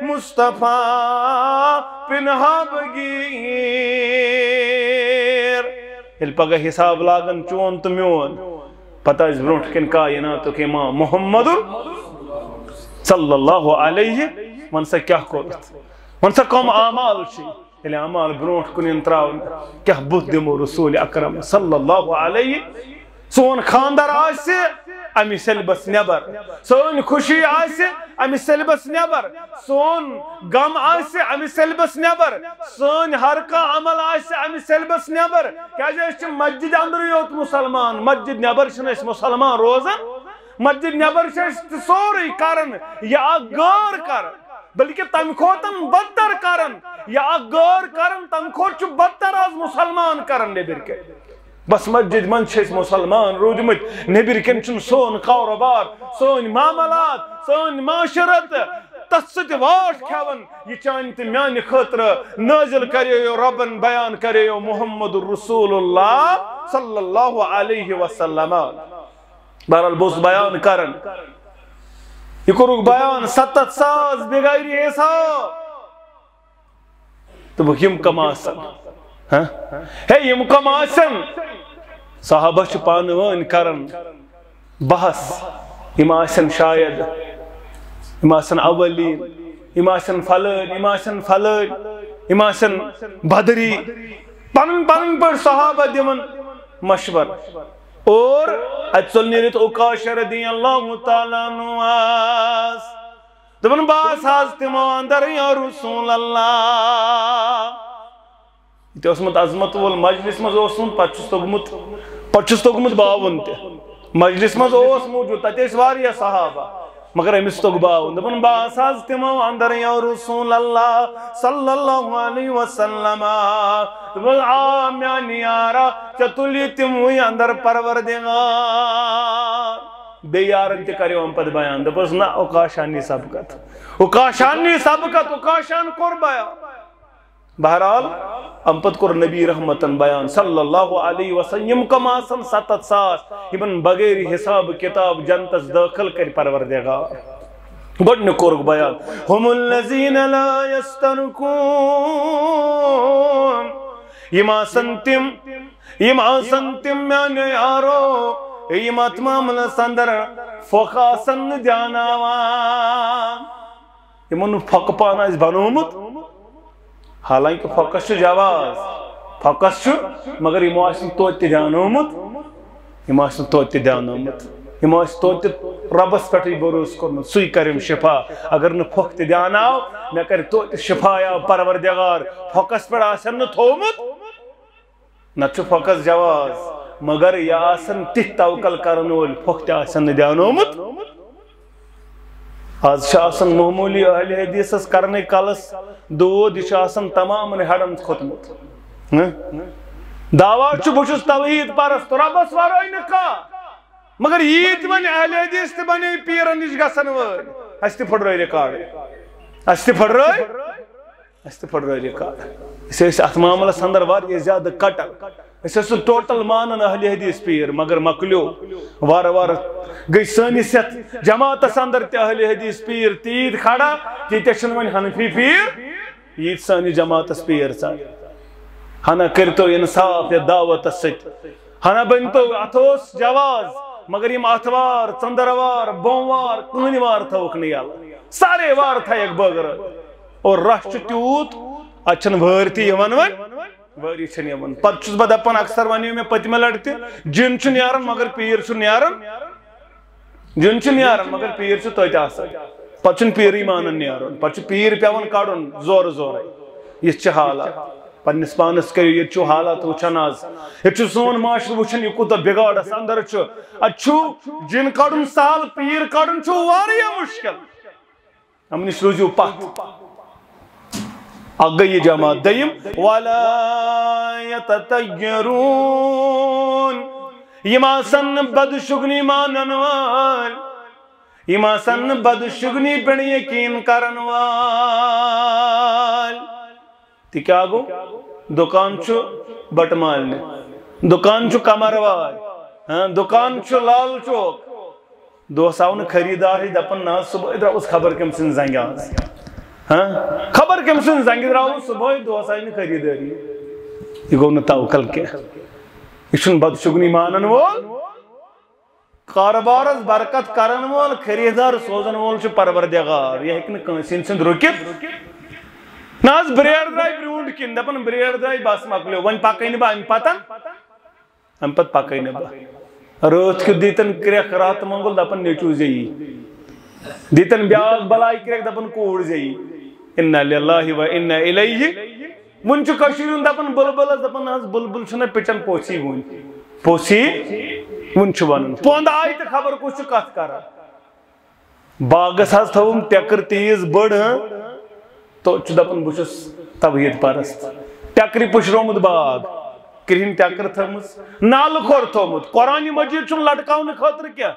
مصطفیٰ پنہاں بگیر۔ ییٚلہِ پگاہ حساب لاگن چون تہٕ میون، پتہٕ آسہِ برونٛٹھ کَنہِ کائناتُک امام محمد صلی اللہ علیہ۔ وَن سا کیٛاہ کوٚرُتھ؟ وَن سا کَم اعمال چھِ؟ ییٚلہِ اعمال برونٛٹھ کُن یِن ترٛاونہٕ، کیٛاہ بُتھ دِمو رسول اکرم صلی اللہ علیہ؟ سون خاندر آسہِ اَمہِ syllabus نٮ۪بر، سٲنۍ خوشی آسہِ اَمہِ syllabus نٮ۪بر، سون غم آسہِ اَمہِ syllabus نٮ۪بر، سٲنۍ ہر کانٛہہ عمل آسہِ اَمہِ syllabus نٮ۪بر۔ کیٛازِ أسۍ چھِ مسجد اندرٕے یوت مُسلمان، مسجد نٮ۪بر چھِنہٕ أسۍ مُسلمان روزان۔ مسجد نٮ۪بر چھِ أسۍ تہِ سورُے کران، یہِ اکھ غٲر کران، بلکہِ تمہِ کھۄتہٕ بدتر کران، یہِ اکھ غٲر کران، تمہِ کھۄتہٕ چھُ بدتر از مُسلمان کران نیٚبٕرۍ کِنۍ۔ بس مسجد منٛز چھِ أسۍ مُسلمان روٗدمٕتۍ، نیٚبٕرۍ کِنۍ چھُنہٕ سون کاروبار، سٲنۍ معاملات، سٲنۍ معاشرت، تتھ سۭتۍ واٹھ کھٮ۪وان۔ یہِ چانہِ تہٕ میانہِ خٲطرٕ نٲزِل کرییو رۄبن، بیان کرییو محمد رسول اللہ صلی اللہ علیہ وسلم۔ بہرحال، بہٕ اوسُس بیان کران، یہِ کوٚرُکھ بیان ستتھ ساس بغیر حساب۔ دوٚپُکھ، یِم کم آسن؟ ہاں؟ ہے، یِم کم آسن؟ صحابہ چھِ پانہٕ وٲنۍ کران بحث، یِم آسن شاید، یِم آسن اولین، یِم آسن فلٲنۍ، یِم آسن فلٲنۍ، یِم آسن بدری۔ پنٕنۍ پنٕنۍ پٲٹھۍ صحابہ دِوان مشورٕ۔ اور اتہِ ژوٚل نیٖرِتھ عکاشہ رضی اللہ تعالیٰ عنہ۔ دوٚپُن، "بہٕ آس حظ تِمو اندر یا رسول اللہ۔" یہِ تہِ اوسمُت عظمت وول، مجلس منٛز اوسمُت، پتہٕ چھُس توٚگمُت، پتہٕ چھُس توٚگمُت باوُن تہِ۔ مجلس منٛز اوس موٗجوٗد، تتہِ ٲسۍ واریاہ صحابہ، مگر أمِس توٚگ باوُن۔ دوٚپُن، "بہٕ آس حظ تِمو اندر یا رسول اللہ صلی اللہ علیہ وسلم۔" دوٚپُن، "آ میانہِ یارا، ژےٚ تُلی تِموٕے اندر پروردگار۔" بیٚیہِ یارن تہِ کریو امہِ پتہٕ بیان، دوٚپُس، "نہ، عکاشہ نی سبقت، عکاشہ نی سبقت، عکاشہ ہن کوٚر بیان۔" بہرحال، امہِ پتہٕ کوٚر نبی رحمتن بیان صلی اللہ علیہ وسلم، یِم کم آسن ستتھ ساس، یِمن بغیر حساب کتاب جنتس دٲخل کرِ پروردگار۔ گۄڈٕنیُک کوٚرُکھ بیان، "هم الذین لا یسترقون"، یِم آسن تِم، یِم آسن تِم میانیو یارو، یِم اتھ معاملس اندر پھۄکھ آسن نہٕ دیاناوان۔ یِمن نہٕ پھۄکہٕ پانہٕ آسہِ بنوومُت، حالانکہ پھۄکس چھُ جواز، پھۄکس چھُ، مگر یِمو آسہِ نہٕ توتہِ تہِ دیانومُت، یِمو آسہِ نہٕ توتہِ تہِ دیانومُت، یِمو آسہِ توتہِ تہِ رۄبس پٮ۪ٹھٕے بروسہٕ کوٚرمُت، سُے کرٮ۪م شفا۔ اگر نہٕ پھۄکھ تہِ دیاناو، مےٚ کرِ توتہِ شفا یا پروردگار، پھۄکس پٮ۪ٹھ آسن نہٕ تھوومُت۔ نتہٕ چھُ پھۄکس جواز، مگر یہِ آسن تِتھۍ توکل کرن وٲلۍ، پھۄکھ تہِ آسن نہٕ دیانومُت۔ آز چھِ آسان معموٗلی اہلِ حدیثس کرنے کلس دود، یہِ چھُ آسان تمامن ہیڈن کھوٚتمُت۔ ہہ؟ دعویٰ چھُ، بہٕ چھُس توحید پرست، رۄبس ورٲے نہٕ کانٛہہ۔ مگر ییٖتۍ وۄنۍ اہلِ حدیث تہِ بنے پیرن نِش گژھن وٲلۍ، اسہِ تہِ پھٕٹرٲے ریکارڈ، اسہِ تہِ پھٕٹرٲے۔ اسہِ تہِ پھٕٹرٲے ریکارڈ۔ أسۍ ٲسۍ اتھ معاملس اندر واریاہ زیادٕ کٹر۔ أسۍ ٲسۍ نہٕ ٹوٹل مانان اہلِ حدیث پیٖر، مگر مۄکلیو۔ وارٕ وارٕ گٔے سٲنِس یتھ جماعتس اندر تہِ اہلِ حدیث پیٖر تیٖتۍ کھڑا، تیٖتیٛاہ چھِنہٕ وۄنۍ حنفی پیٖر ییٖتۍ سٲنِس جماعتس پیٖر ژاے۔ ہنا کٔرۍتو انصاف یتھ دعوتس سۭتۍ۔ ہنا بٔنۍتو، اتھ اوس جواز، مگر یِم اتھوار، ژٔندٕروار، بوموار، کٕہٕنۍ وار تھٲوٕکھ نہٕ یلہٕ۔ سارے وار تھایکھ بٲگرٲوِتھ۔ اور رش چھُ تیوٗت، اتہِ چھنہٕ وٲرۍ تہِ یِوان وۄنۍ، وٲری چھنہٕ یِوان۔ پتہٕ چھُس بہٕ دپان، اکثر ونیو مےٚ پٔتمہِ لٹہِ تہِ، جِن چھُ نیران مگر پیٖر چھُ نیران، جِن چھُ نیران مگر پیٖر چھُ توتہِ آسان۔ پتہٕ چھُنہٕ پیٖرٕے مانان نیرُن، پتہٕ چھُ پیٖر پٮ۪وان کڑُن زورٕ زورے۔ یِژھ چھِ حالات۔ پننِس پانس کٔرِو، ییٚتہِ چھُو حالات وٕچھان آز، ییٚتہِ چھُ سون معاشرٕ وٕچھان، یہِ کوٗتاہ بِگاڑس اندر چھُ۔ اتہِ چھُ جِن کڑُن سہل، پیٖر کڑُن چھُ واریاہ مُشکل۔ یِمن نِش روٗزِو پتھ۔ اکھ گٔے یہِ جماعت۔ دوٚیِم، ولا یتطیرون، یِم آسن نہٕ بدشگنی مانن وٲلۍ، یِم آسن نہٕ بدشگنی پٮ۪ٹھ یقین کرن وٲلۍ۔ تہِ کیٛاہ گوٚو؟ دُکان چھُ بٹہٕ مالنہِ، دُکان چھُ قمروارِ، ہاں، دُکان چھُ لال چوک۔ دۄہس آو نہٕ خریٖدارٕے، دپان، "نہ حظ، صبحٲے درٛاوُس خبر کٔمۍ سٕنٛدِ زنٛگہِ آز۔ ہاں، خبر کٔمۍ سٕنٛدِ زنٛگہِ درٛاوُس صبحٲے، دۄہس آیہِ نہٕ خریٖدٲری۔" یہِ گوٚو نہٕ توکل کینٛہہ۔ یہِ چھُنہٕ بدشگنی مانن وول۔ کارٕبارس برکت کرن وول، خریٖدار سوزن وول چھُ پروردگار۔ یہِ ہیٚکہِ نہٕ کٲنٛسہِ ہٕنٛدِ سۭتۍ رُکِتھ۔ نہ حظ، برٛیڈ درٛاے برٛونٛٹھ کِنۍ، دپان، "برٛیڈ درٛاے، بس مۄکلیو، وۄنۍ پکے نہٕ بہٕ امہِ پتن، امہِ پتہٕ پکے نہٕ بہٕ۔" رٲتھ کیُتھ دیٖتن کرٛٮ۪کھ راتہٕ مۄنگُل، دپان، "نیٚچوٗ زیٚیی۔" دیٖتن بیٛاکھ بلاے کرٛٮ۪کھ، دپان، "کوٗر زیٚیی۔" انا للہ و انا الیہ۔ وُنہِ چھُ کٔشیٖرِ ہُنٛد دپان بُلبُلس، دپان، "نہ حظ، بُلبُل چھُنہٕ پِچان پوٚژھی وُنہِ۔ پوٚژھی وُنہِ چھُ ونان۔" پونٛدٕ آیہِ تہٕ خبر کُس چھُ کتھ کران۔ باغس حظ تھٲوٕم ٹٮ۪کٕر تیٖژ بٔڑ، ہاں؟ تو چھُ دپان، "بہٕ چھُس توحیٖد پرست۔" ٹٮ۪کرِ پُشرومُت باغ، کرٛہِنۍ ٹٮ۪کٕر تھٲومٕژ، نالہٕ کھۄر تھوٚومُت۔ قرآنِ مجیٖد چھُنہٕ لٹکاونہٕ خٲطرٕ کینٛہہ۔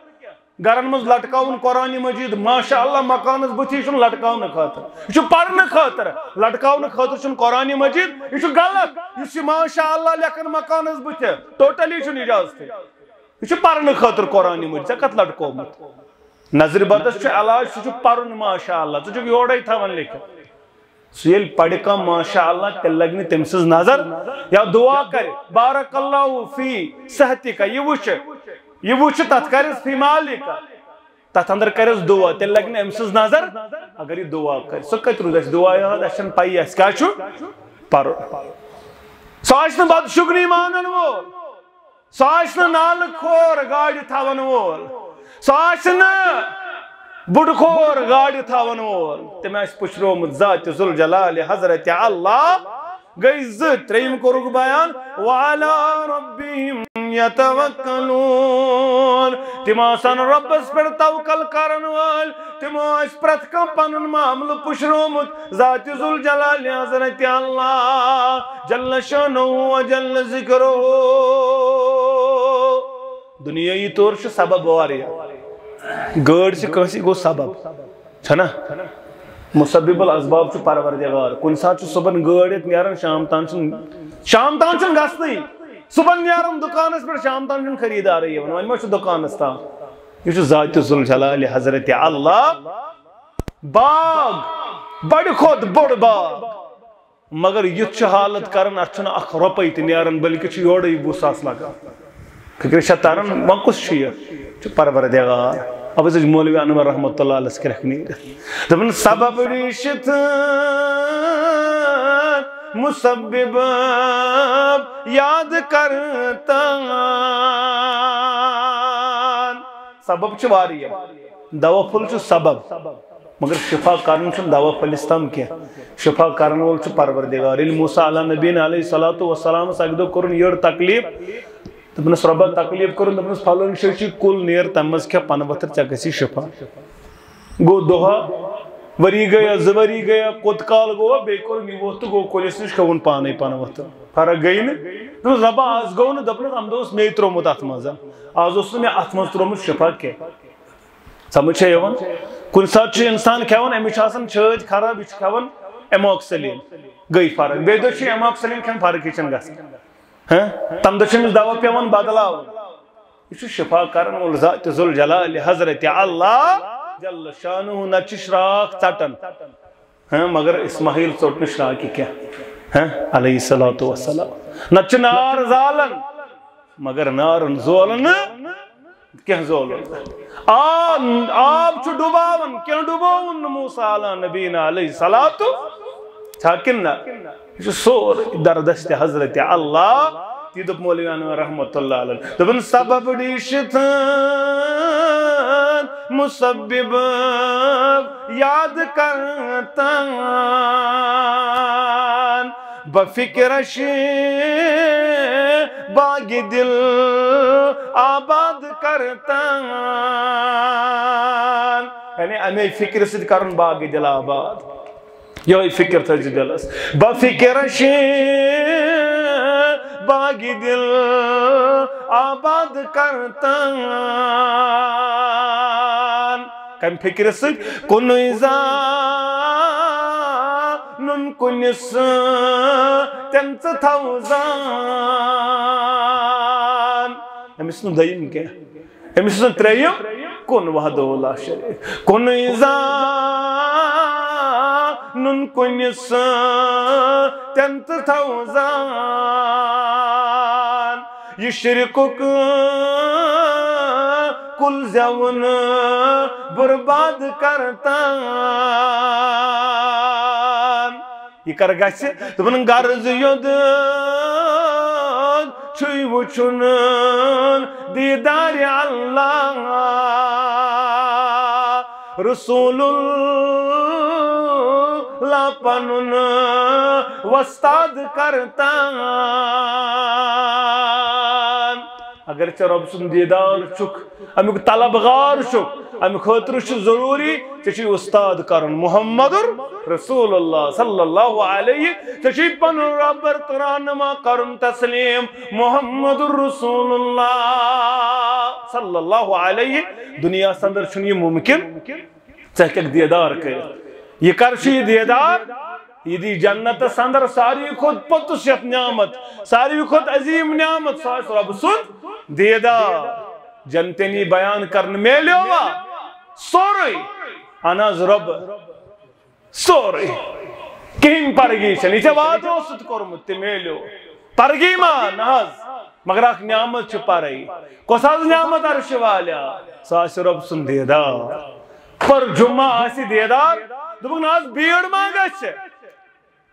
گرن منٛز لٹکاوُن قرآنِ مجیٖد، ماشاء اللہ، مکانس بُتھی چھُنہٕ لٹکاونہٕ خٲطرٕ، یہِ چھُ پرنہٕ خٲطرٕ۔ لٹکاونہٕ خٲطرٕ چھُنہٕ قرآنِ مجیٖد، یہِ چھُ غلط۔ یُس یہِ ماشاء اللہ لیکھن مکانس بُتھِ، ٹوٹلی چھُنہٕ اجازتٕے۔ یہِ چھُ پرنہٕ خٲطرٕ قرآنِ مجیٖد، ژےٚ کتھ لٹکومُت؟ نظرِ بدس چھُ علاج، سُہ چھُ پرُن، ماشاء اللہ، ژٕ چھُکھ یورے تھاوان لیکھِتھ۔ سُہ ییٚلہِ پرِ کانٛہہ ماشاء اللہ، تیٚلہِ لگہِ نہٕ تٔمۍ سٕنٛز نظر۔ یا دعا کرِ، بارک اللہ فی صحتک، یہِ وٕچھِ، یہِ وٕچھِ، تتھ کرٮ۪س فی مالک، تتھ اندر کرٮ۪س دعا، تیٚلہِ لگہِ نہٕ أمۍ سٕنٛز نظر۔ اگر یہِ دعا کرِ، سُہ کتہِ روٗد اَسہِ دعا یاد؟ اَسہِ چھَنہٕ پَیی اَسہِ کیٛاہ چھُ پرُن۔ سُہ آسہِ نہٕ بدشگنی مانن وول، سُہ آسہِ نہٕ نالہٕ کھور گاڑِ تھاون وول، سُہ آسہِ نہٕ بُڈٕ کھور گاڑِ تھاون وول۔ تٔمۍ آسہِ پُشرومُت ذاتِ ذوالجلالِ حضرت اللہ۔ گٔے زٕ، ترٛیٚیِم کوٚرُکھ بیان، وعلی ربہم یتوکلون۔ تِم آسن رۄبس پٮ۪ٹھ توکل کرن وٲلۍ، تِمو آسہِ پرٛٮ۪تھ کانٛہہ پنُن معاملہٕ پُشرومُت ذاتِ ذوالجلالِ حضرت اللہ جل شانہ و جل ذکرہ۔ دُنیٲیی طور چھُ سبب واریاہ۔ گٲڑۍ چھِ کٲنٛسہِ، گوٚو سبب، چھَنا؟ مسبب الاسباب چھُ پروردگار۔ کُنہِ ساتہٕ چھُ صُبحن گٲڑۍ ہٮ۪تھ نیران، شام تام چھُنہٕ، شام تام چھُنہٕ گژھنٕے۔ صُبحن نیران دُکانَس پٮ۪ٹھ، شام تام چھُنہٕ خریٖدارٕے یِوان۔ وۄنۍ ما چھُ دُکانَس تام؟ یہِ چھُ ذاتِ ذوالجلالِ حضرت اللہ۔ باغ، بڑِ کھۄتہٕ بوٚڑ باغ۔ مگر یُتھ چھُ حالت کران، اتھ چھُنہٕ اکھ رۄپے تہِ نیران، بلکہِ چھُ یورے وُہ ساس لگان۔ فکرِ چھا تران، وۄنۍ کُس چھُ یہِ؟ چھُ پروردگار۔ اب أسۍ چھِ مولوی انور رحمتہ اللہ علیہ کرٛٮ۪کھ نیٖرِتھ۔ دَپان، سبب ریٖشِتھ مسبب یاد کرتن۔ سبب چھِ واریاہ۔ دوا پھوٚل چھُ سبب، مگر شفا کرُن چھُنہٕ دوا پھٔلِس تام کینٛہہ۔ شفا کرن وول چھُ پروردگار۔ ییٚلہِ موسیٰ علیٰ نبینا علیہ الصلوۃ والسلامس اکہِ دۄہ کوٚرُن یٔڑ تکلیف، دوٚپنس، "رۄبا، تکلیف کوٚرُن"، دوٚپنس، "فلٲنۍ جایہِ چھُ کُل، نیر تمہِ منٛز کھےٚ پنہٕ ؤتھٕر، ژےٚ گژھی شفا۔" گوٚو دۄہا، ؤری گٔیا، زٕ ؤری گٔیا، کوٚت کال گوٚوا، بیٚیہِ کوٚرُن یہِ ووٚتھ تہٕ گوٚو کُلِس نِش، کھیوٚوُن پانے پنہٕ ؤتھٕر۔ فرق گٔیہِ نہٕ۔ دوٚپنس، "رۄبا، از گوٚو نہٕ"، دوٚپنس، "امہِ دۄہ اوس مے ترٛوومُت اتھ منٛز، از اوس نہٕ مےٚ اتھ منٛز ترٛوومُت شفا کینٛہہ۔" سمجھ چھا یِوان؟ کُنہِ ساتہٕ چھُ انسان کھٮ۪وان، أمِس چھِ آسان چھٲتۍ خراب، یہِ چھُ کھٮ۪وان amoxicillin، گٔے فرق۔ بیٚیہِ دۄہ چھُ amoxicillin کھٮ۪وان، فرقٕے چھَنہٕ گژھان۔ ہاں؟ تَمہِ دۄہ چھُ أمِس دوا پٮ۪وان بدلاوُن۔ یہِ چھُ شفا کرن وول ذاتِ ذوالجلالِ حضرت اللہ جل شانہ، نتہٕ چھِ شراکھ ژٹان۔ ہاں، مگر اسماعیل ژوٚٹ نہٕ شراکہِ کینٛہہ۔ ہاں، علیہ الصلوۃ والسلام۔ نتہٕ چھُ نار زالان، مگر نارن زول نہٕ کینٛہہ، زولُن۔ آ، آب چھُ ڈُباوان، کینٛہہ ڈُبووُن نہٕ موسیٰ علیٰ نبینا علیہ الصلوۃ، چھا کِنہٕ نہ؟ یہِ چھُ سورُے دردست حضرت اللہ۔ تی دوٚپ مولوی انور رحمتہ اللہ علیہ، دوٚپُن، سبب ڈیشتن مسبب یاد کرتن۔ بفکرش باغ دل آباد کرتن۔ یعنی امی فکر سۭتۍ کرُن باغ دل آباد۔ یہے فکر تھٲیزِ دلس۔ بفکرش باغ دل آباد کرتن۔ کمہِ فکرِ سۭتۍ؟ کُنُے زانُن کُنِس تٔمۍ ژٕ تھاو زان۔ أمِس نہٕ دوٚیِم کینٛہہ، أمِس نہٕ ترٛیٚیِم کُن وحدہ لا شریک۔ کُنُے زانُن کُنِس تٔمۍ ژٕ تھاو زان۔ یہِ شرکُک کُل زیوُن برباد کرتن۔ یہِ کر گژھِ؟ دوٚپُن، غرض یوت چھُے وُچھُن دیدار اللہ۔ رسول اللہ پنُن وۄستاد کرتن۔ اگر ژےٚ رۄب سُنٛد دیدار چھُکھ، امیُک طلبگار چھُکھ، امہِ خٲطرٕ چھُ ضروٗری ژےٚ چھُے اُستاد کرُن محمد رسول اللہ صلی اللہ علیہ، ژےٚ چھُے پنُن رۄب تہٕ رہنما کرُن تسلیم محمد رسول اللہ صلی اللہ علیہ۔ دُنیاہس اندر چھُنہٕ یہِ مُمکِن۔ ژٕ ہیٚککھ دیدار کٔرِتھ۔ یہِ کر چھُ یہِ دیدار؟ یہِ دی جنتس اندر ساروی کھۄتہٕ پوٚتُس یتھ نعمت، ساروی کھۄتہٕ عظیم نعمت، سُہ آسہِ رۄب سُنٛد دیدار۔ جنتن یی بیان کرنہٕ، میلیوا سورُے؟ اہن حظ رۄب، سورُے۔ کِہیٖنۍ پرگی چھَنہٕ۔ یہِ ژےٚ وعدٕ اوسُتھ کوٚرمُت، تہِ میلیو۔ پرگی ما؟ نہ حظ۔ مگر اکھ نعمت چھِ پرٕے۔ کۄس حظ نعمت؟ عرشہِ والیا۔ سۄ آسہِ رۄب سُنٛد دیدار۔ پر جمعہ آسہِ دیدار۔ دوٚپُکھ، نہ حظ، بیٖڑ ما گژھِ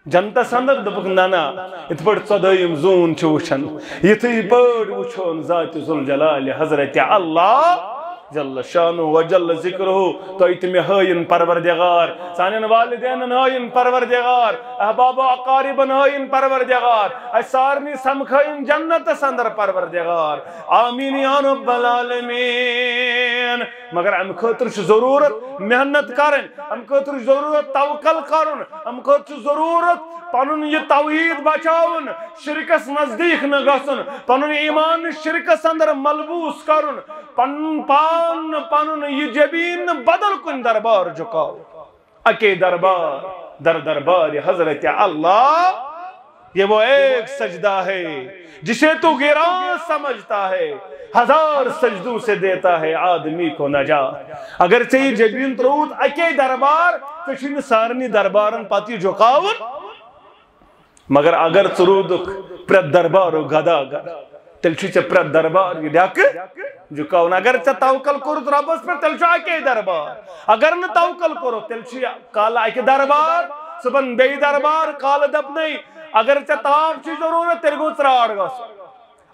جنتس اندر؟ دوٚپُکھ، نہ، نہ۔ یِتھ پٲٹھۍ ژۄدٲیِم زوٗن چھِ وٕچھان، یِتھٕے پٲٹھۍ وٕچھون ذاتِ ذوالجلالِ حضرت اللہ جل شانہ و جل ذکرہ۔ تۄہہِ تہِ مےٚ ہٲیِن پروردگار، سانٮ۪ن والدینن ہٲیِن پروردگار، احباب و اقاربن ہٲیِن پروردگار، اَسہِ سارنٕے سمکھٲیِن جنتس اندر پروردگار۔ آمین یا رب العالمین۔ مگر امہِ خٲطرٕ چھُ ضروٗرت محنت کرٕنۍ، امہِ خٲطرٕ چھُ ضروٗرت توکل کرُن، امہِ خٲطرٕ چھُ ضروٗرت پنُن یہِ توحید بچاوُن، شرکس نزدیٖک نہٕ گژھُن، پنُن ایمان نہٕ شرکس اندر ملبوس کرُن، پنُن پان نہٕ، پنُن یہِ جبین نہٕ بدل کُنہِ دربار جُکاوُن۔ اکے دربار، در دربار حضرت اللہ، یہ وہ ایک سجدہ ہے جسے تو گراں سمجھتا ہے، ہزار سجدوں سے دیتا ہے آدمی کو نجات۔ اگر ژےٚ یہِ جبین ترووُتھ اکے دربار، ژےٚ چھُے نہٕ سارنٕے دربارن پتہٕ یہِ جُکاوُن۔ مگر اگر ژٕ روٗدُکھ پرٛٮ۪تھ دربارُک گداگر، تیٚلہِ چھُے ژےٚ پرٛٮ۪تھ دربار یہِ ڈٮ۪کہٕ جُکاوُن۔ اگر ژےٚ توکل کوٚرُتھ رۄبَس پٮ۪ٹھ، تیٚلہِ چھُ اَکے دربار۔ اگر نہٕ توکل کوٚرُتھ، تیٚلہِ چھُ یہِ کالہٕ اَکہِ دربار، صُبحن بیٚیہِ دربار، کالہٕ دَپنَے، اگر ژےٚ تاپھ چھُے ضروٗرت، تیٚلہِ گوٚو ژرٛاٹھ گژھُن۔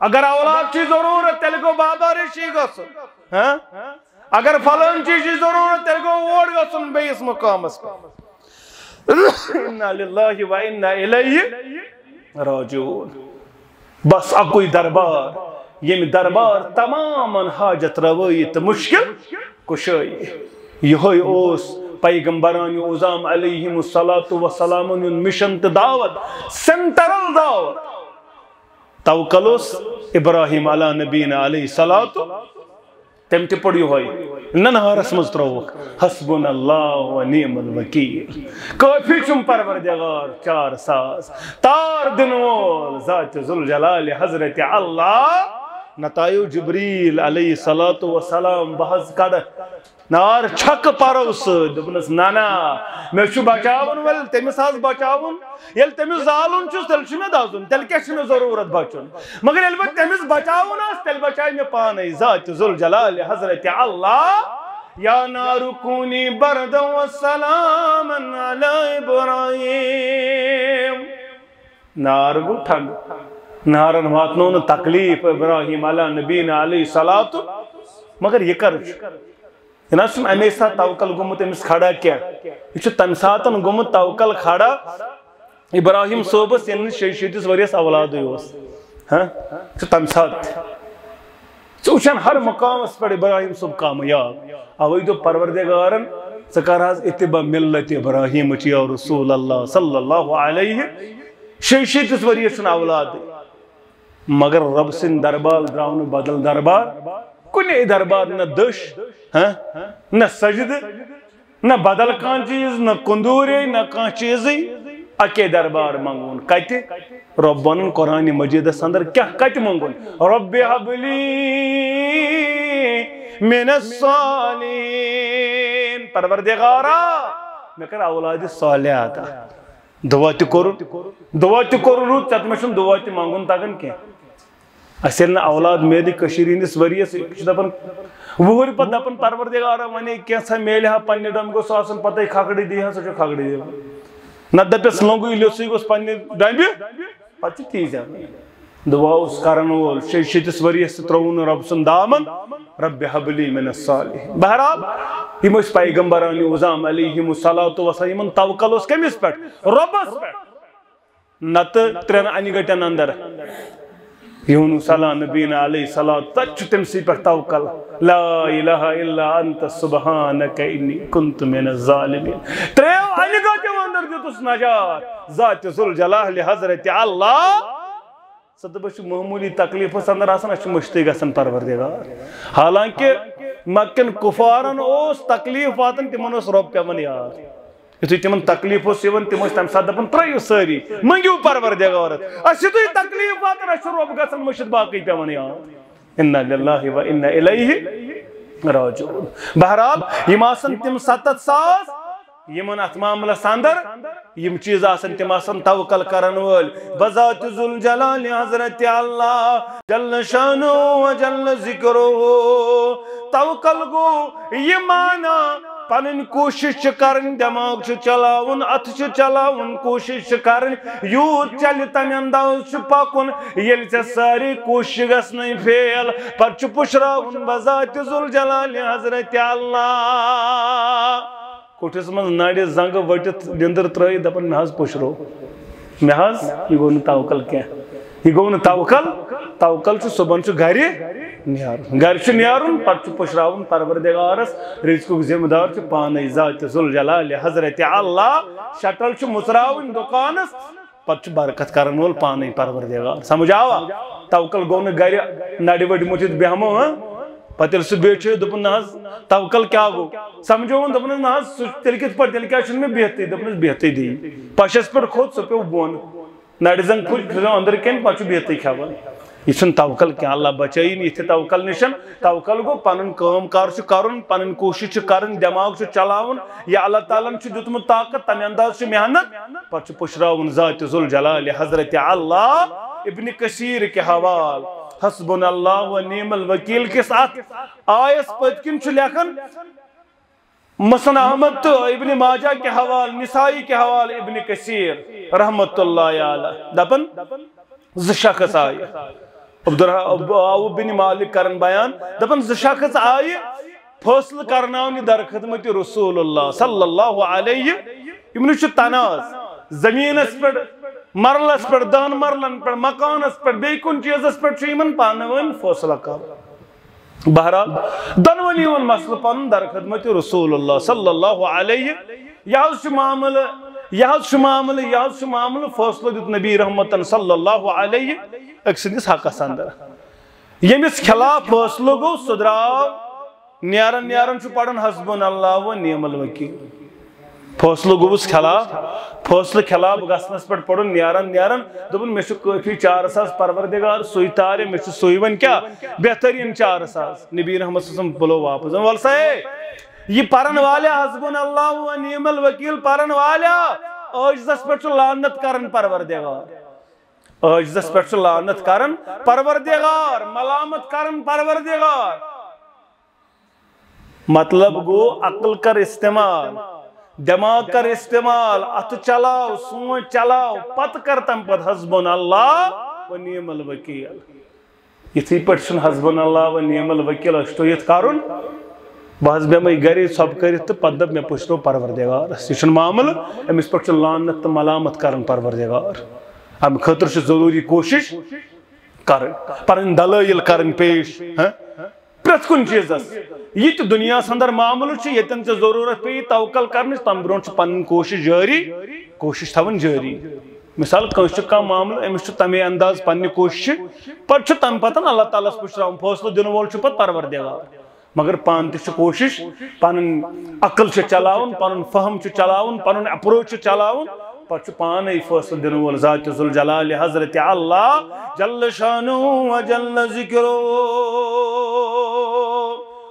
اگر اولاد چھُے ضروٗرت، تیٚلہِ گوٚو بابا ریٖشی گژھُن۔ ہاں؟ اگر فلٲنۍ چیٖز چھُے ضروٗرت، تیٚلہِ گوٚو اور گژھُن بیٚیِس مقامَس پٮ۪ٹھ۔ انا للہ و انا الیہ راجعون۔ بس اکُے دربار، ییٚمہِ دربار تمامن حاجت روٲیی تہٕ مشکل کشٲیی۔ یِہوٚے اوس پیغمبران عظام علیہم الصلوۃ والسلامن ہُنٛد مشن تہٕ دعوت، سینٹرل دعوت۔ توکل اوس ابراہیم علی نبینا علیہ الصلوۃ، تٔمۍ تہِ پوٚر یِہوٚے، نہ نارس منٛز ترٛووُکھ، حسبنا اللہ و نعم الوکیل۔ کٲفی چھُم پروردگار چار ساز، تار دِنہٕ وول ذات ذوالجلال حضرت اللہ۔ نتایو جبریل علیہ الصلوۃ والسلام، بہٕ حظ کڑٕ نار چھکہٕ پرو سۭتۍ۔ دوٚپنس، نہ، نہ، مےٚ چھُ بچاون وٲلۍ، تٔمِس آس بچاوُن۔ ییٚلہِ تٔمِس زالُن چھُس، تیٚلہِ چھُ مےٚ دزُن، تیٚلہِ کیٛاہ چھُ مےٚ ضروٗرت بچُن؟ مگر ییٚلہِ بہٕ تٔمِس بچاوُن آس، تیٚلہِ بچاوِ مےٚ پانے ذات ذوالجلال حضرت اللہ۔ یا نار کونی بردا و سلاما علی ابراہیم۔ نار گوٚو ٹھنڈٕ، نارن واتنو نہٕ تکلیف ابراہیم علی نبینا علیہ الصلوۃ، مگر یہِ کر چھُ؟ یہِ نہ حظ چھُنہٕ اَمے ساتہٕ توکل گوٚمُت أمِس کھڑا کینٛہہ۔ یہِ چھُ تَمہِ ساتَن گوٚمُت توکل کھڑا ابراہیم صٲبَس، ییٚمہِ نہٕ شیٚیہِ شیٖتِس ؤرِیَس اولادٕے اوس۔ ہاں؟ یہِ چھُ تَمہِ ساتہٕ تہِ۔ ژٕ وٕچھَن ہر مقامَس پٮ۪ٹھ ابراہیم صٲب کامیاب۔ اَوَے دوٚپ پروردگارَن، ژٕ کَر حظ اتباع ملت ابراہیمٕچ یا رسول اللہ صلی اللہ علیہ۔ شیٚیہِ شیٖتِس ؤرِیَس چھُنہٕ اولادٕے۔ مگر رۄب سٕنٛدِ دربار درٛاو نہٕ بدل دربار، کُنے دربار، نہ دٔچھ، ہاں، نہ سجدٕ، نہ بدل کانٛہہ چیٖز، نہ کُندوٗرے، نہ کانٛہہ چیٖزٕے۔ اَکے دربار منٛگُن۔ کتہِ؟ رۄب وَنُن قرآنِ مجیدس اندر کیٛاہ کتہِ منٛگُن؟ رب ہب لی من الصالحین، پروردگارا، مےٚ کر اولادِ صالح عطا۔ دعا تہِ کوٚرُن، دعا تہِ کوٚرُن رُت، ژےٚ تہٕ مےٚ چھُنہٕ دعا تہِ منٛگُن تگان کینٛہہ۔ اَسہِ ییٚلہِ نہٕ اولاد میلہِ کٔشیٖرِ ہِنٛدِس ؤرِیَس، یہِ چھُ دَپان، وُہٕرۍ پَتہٕ دَپان، پروردگارا، وَنے کینٛژھا میلہِ ہا پنٛنہِ ڈَمہِ، گوٚژھ آسُن پَتَے کھکھرِ دی ہا، سُہ چھُ کھکھرِ دِوان۔ نَتہٕ دَپٮ۪س، لوٚنٛگُے لیوٚژھٕے گوٚژھ پنٛنہِ ڈَمہِ، پَتہٕ چھُ تی زیادٕ۔ دعا اوس کرن وول، شیٚیہِ شیٖتِس ؤرِیَس تہِ ترٛووُن رۄب سُنٛد دامن، رب ہب لی من الصالحین۔ بہرحال، یِم ٲسۍ پیغمبران عظام علیہم الصلوۃ والسلام، یِمن توکل اوس کٔمِس پٮ۪ٹھ؟ رۄبس پٮ۪ٹھ۔ نتہٕ ترٛٮ۪ن انہِ گٹٮ۪ن اندر یونس علی نبینا علیہ الصلوۃ، تتہِ چھُ تٔمسٕے پٮ۪ٹھ توکل، لا الہ الا انت سبحانک انی کنت من الظالمین۔ ترٛیو انہِ گٹیو اندر دیُتُس نجات ذات ذوالجلال حضرت اللہ۔ ژٕ تہٕ بہٕ چھِ معموٗلی تکلیٖفَس اندر آسان، اَسہِ چھُ مٔشتٕے گژھان پروردگار۔ حالانکہ مکن کفارن اوس تکلیٖف واتان، تِمن اوس رۄب پٮ۪وان یاد۔ یُتھُے تِمن تکلیٖف اوس یِوان، تِم ٲسۍ تَمہِ ساتہٕ دَپان، "ترٛٲیِو سٲری، مٔنٛگِو پروردگارس۔ اَسہِ چھُ تُہۍ تکلیٖف واتان، اَسہِ چھُ رۄب گژھان مٔشِتھ، باقٕے پٮ۪وان یاد۔" انا للہ و انا الیہ راجعون۔ بہرحال، یِم آسن تِم ستتھ ساس، یِمن اتھ معاملس اندر یِم چیٖز آسن، تِم آسن توکل کرن وٲلۍ۔ بذات ذوالجلال حضرت اللہ جل شانہ و جل ذکرہ۔ توکل گوٚو یہِ معنی، پنٕنۍ کوٗشِش چھِ کرٕنۍ، دٮ۪ماغ چھُ چلاوُن، اَتھٕ چھُ چلاوُن، کوٗشِش چھِ کرٕنۍ، یوٗت چلہِ تَمہِ انداز چھُ پکُن۔ ییٚلہِ ژےٚ سٲرٕے کوٗشِش گژھنَے فیل، پتہٕ چھُ پُشراوُن بذات ذوالجلال حضرت اللہ۔ کوٹھِس منٛز نرِ زنٛگہٕ ؤٹِتھ نِندٕر ترٲوِتھ دَپان، "مےٚ حظ پُشرو، مےٚ حظ، یہِ گوٚو نہٕ توکل کینٛہہ، یہِ گوٚو نہٕ توکل۔" توکل چھُ صُبحن چھُ گرِ نیرُن، گرِ چھُ نیرُن، پتہٕ چھُ پُشراوُن پروردگارس، رزقُک ذمہٕ دار چھُ پانے ذات ذوالجلال حضرت اللہ، شٹل چھُ مُژراوٕنۍ دُکانس، پتہٕ چھُ برکت کرن وول پانے پروردگار۔ سمجھ آوا؟ توکل گوٚو نہٕ گرِ نرِ ؤٹۍ مُٹِتھ بیٚہمو، ہاں؟ پتہٕ ییٚلہِ سُہ بیٚیہِ چھُ دوٚپُن، "نہ حظ، توکل کیٛاہ گوٚو؟" سمجھووُن، دوٚپُنس، "نہ حظ، سُہ تیٚلہِ کِتھ پٲٹھۍ؟ تیٚلہِ کیٛازِ چھُنہٕ مےٚ بِہتھٕے؟" دوٚپنس، "بِہتھٕے دی۔" پشس پٮ۪ٹھ کھوٚت، سُہ پیوٚو بۄن۔ نرِ زنٛگ پھُٹ، پھِرِ أنٛدرٕ کِنۍ، پتہٕ چھُ بِہتھٕے کھٮ۪وان۔ یہِ چھُنہٕ توکل کینٛہہ، اللہ بچٲیِن یِتھِ توکل نِشن۔ توکل گوٚو پنُن کٲم کار چھُ کرُن، پنٕنۍ کوٗشِش چھِ کرٕنۍ، دٮ۪ماغ چھُ چلاوُن، یا اللہ تعالیٰ ہن چھُ دیُتمُت طاقت، تمہِ انداز چھُ محنت، پتہٕ چھُ پُشراوُن ذات ذوالجلال حضرت اللہ۔ ابن کثیر کہِ حوال حسبنا اللہ و نعم الوکیل کِس اتھ آیس پٔتۍ کِنۍ چھُ لیکھان، مسند احمد تہٕ ابن ماجہ کہِ حوال، نسائی کہِ حوال، ابن کثیر رحمت اللہ علیہ دپان، زٕ شخص آیہِ۔ عبدالرح-، عب-، عوف بن مالک کرن بیان، دپان، زٕ شخص آیہِ فٲصلہٕ کرناونہِ در خدمت رسول اللہ صلی اللہ علیہ۔ یِمن چھُ تنازٕ زٔمیٖنس پٮ۪ٹھ، مرلس پٮ۪ٹھ، دہن مرلن پٮ۪ٹھ، مکانس پٮ۪ٹھ، بیٚیہِ کُنہِ چیٖزس پٮ۪ٹھ چھُ یِمن پانہٕ ؤنۍ فٲصلہٕ کرُن۔ بہرحال، دۄنوٕنی ووٚن مسلہٕ پنُن در خدمت رسول اللہ صلی اللہ علیہ۔ یہِ حظ چھُ معاملہٕ، یہِ حظ چھُ معاملہٕ، یہِ حظ چھُ معاملہٕ۔ فٲصلہٕ دیُت نبی رحمتن صلی اللہ علیہ أکۍ سٕنٛدِس حقس اندر۔ ییٚمِس خلاف فٲصلہٕ گوٚو، سُہ درٛاو نیران نیران چھُ پران حسبنا اللہ و نعم الوکیل۔ فٲصلہٕ گوٚوُس خلاف، فٲصلہٕ خلاف گژھنس پٮ۪ٹھ پوٚرُن نیران نیران، دوٚپُن، "مےٚ چھُ کٲفی چارٕ ساز پروردگار، سُے تارِ، مےٚ چھُ سُے وۄنۍ کیٛاہ بہتریٖن چارٕ ساز۔" نبی رحمت صلی اللہ علیہ وسلم بُلو واپس، دوٚپُن، "وَل سا ہے، یہِ پرن والیا حسبنا اللہ و نعم الوکیل پرن والیا، عٲجزس پٮ۪ٹھ چھُ لعنت کران پروردگار، عٲجزس پٮ۪ٹھ چھُ لعنت کران پروردگار، ملامت کران پروردگار۔" مطلب گوٚو، عقل کر استعمال، دماغ کر استعمال، اتھٕ چلاو، سونچ چلاو، پتہٕ کر تمہِ پتہٕ حسبنا اللہ و نعم الوکیل۔ یِتھٕے پٲٹھۍ چھُنہٕ حسبنا اللہ و نعم الوکیل ٲسۍ تو یتھ کرُن، بہٕ حظ بیٚہمے گرے ژھۄپہٕ کٔرِتھ تہٕ پتہٕ دپ مےٚ پُشرو پروردگارس۔ یہِ چھُنہٕ معاملہٕ، أمِس پٮ۪ٹھ چھُ لعنت تہٕ ملامت کران پروردگار۔ امہِ خٲطرٕ چھُ ضروٗری کوٗشِش کرٕنۍ، پنٕنۍ دلٲیل کرٕنۍ پیش۔ ہاں؟ پرٛٮ۪تھ کُنہِ چیٖزس، یہِ تہِ دُنیاہس اندر معاملہٕ چھُ، ییٚتٮ۪ن ژےٚ ضروٗرت پیٚیہِ توکل کرنٕچ، تمہِ برونٛٹھ چھُ پنٕنۍ کوٗشِش جٲری، کوٗشِش تھاوٕنۍ جٲری۔ مثال، کٲنٛسہِ چھُ کانٛہہ معاملہٕ، أمِس چھُ تمے انداز پننہِ کوٗششہِ، پتہٕ چھُ تمہِ پتہٕ اللہ تعالیٰ ہس پُشراوُن، فٲصلہٕ دِنہٕ وول چھُ پتہٕ پروردگار۔ مگر پانہٕ تہِ چھُ کوٗشِش، پنٕنۍ عقل چھِ چلاوُن، پنُن فہم چھُ چلاوُن، پنُن approach چھُ چلاوُن، پتہٕ چھُ پانے فٲصلہٕ دِنہٕ وول ذات ذوالجلال حضرت اللہ جل شانہ و جل ذکرہ۔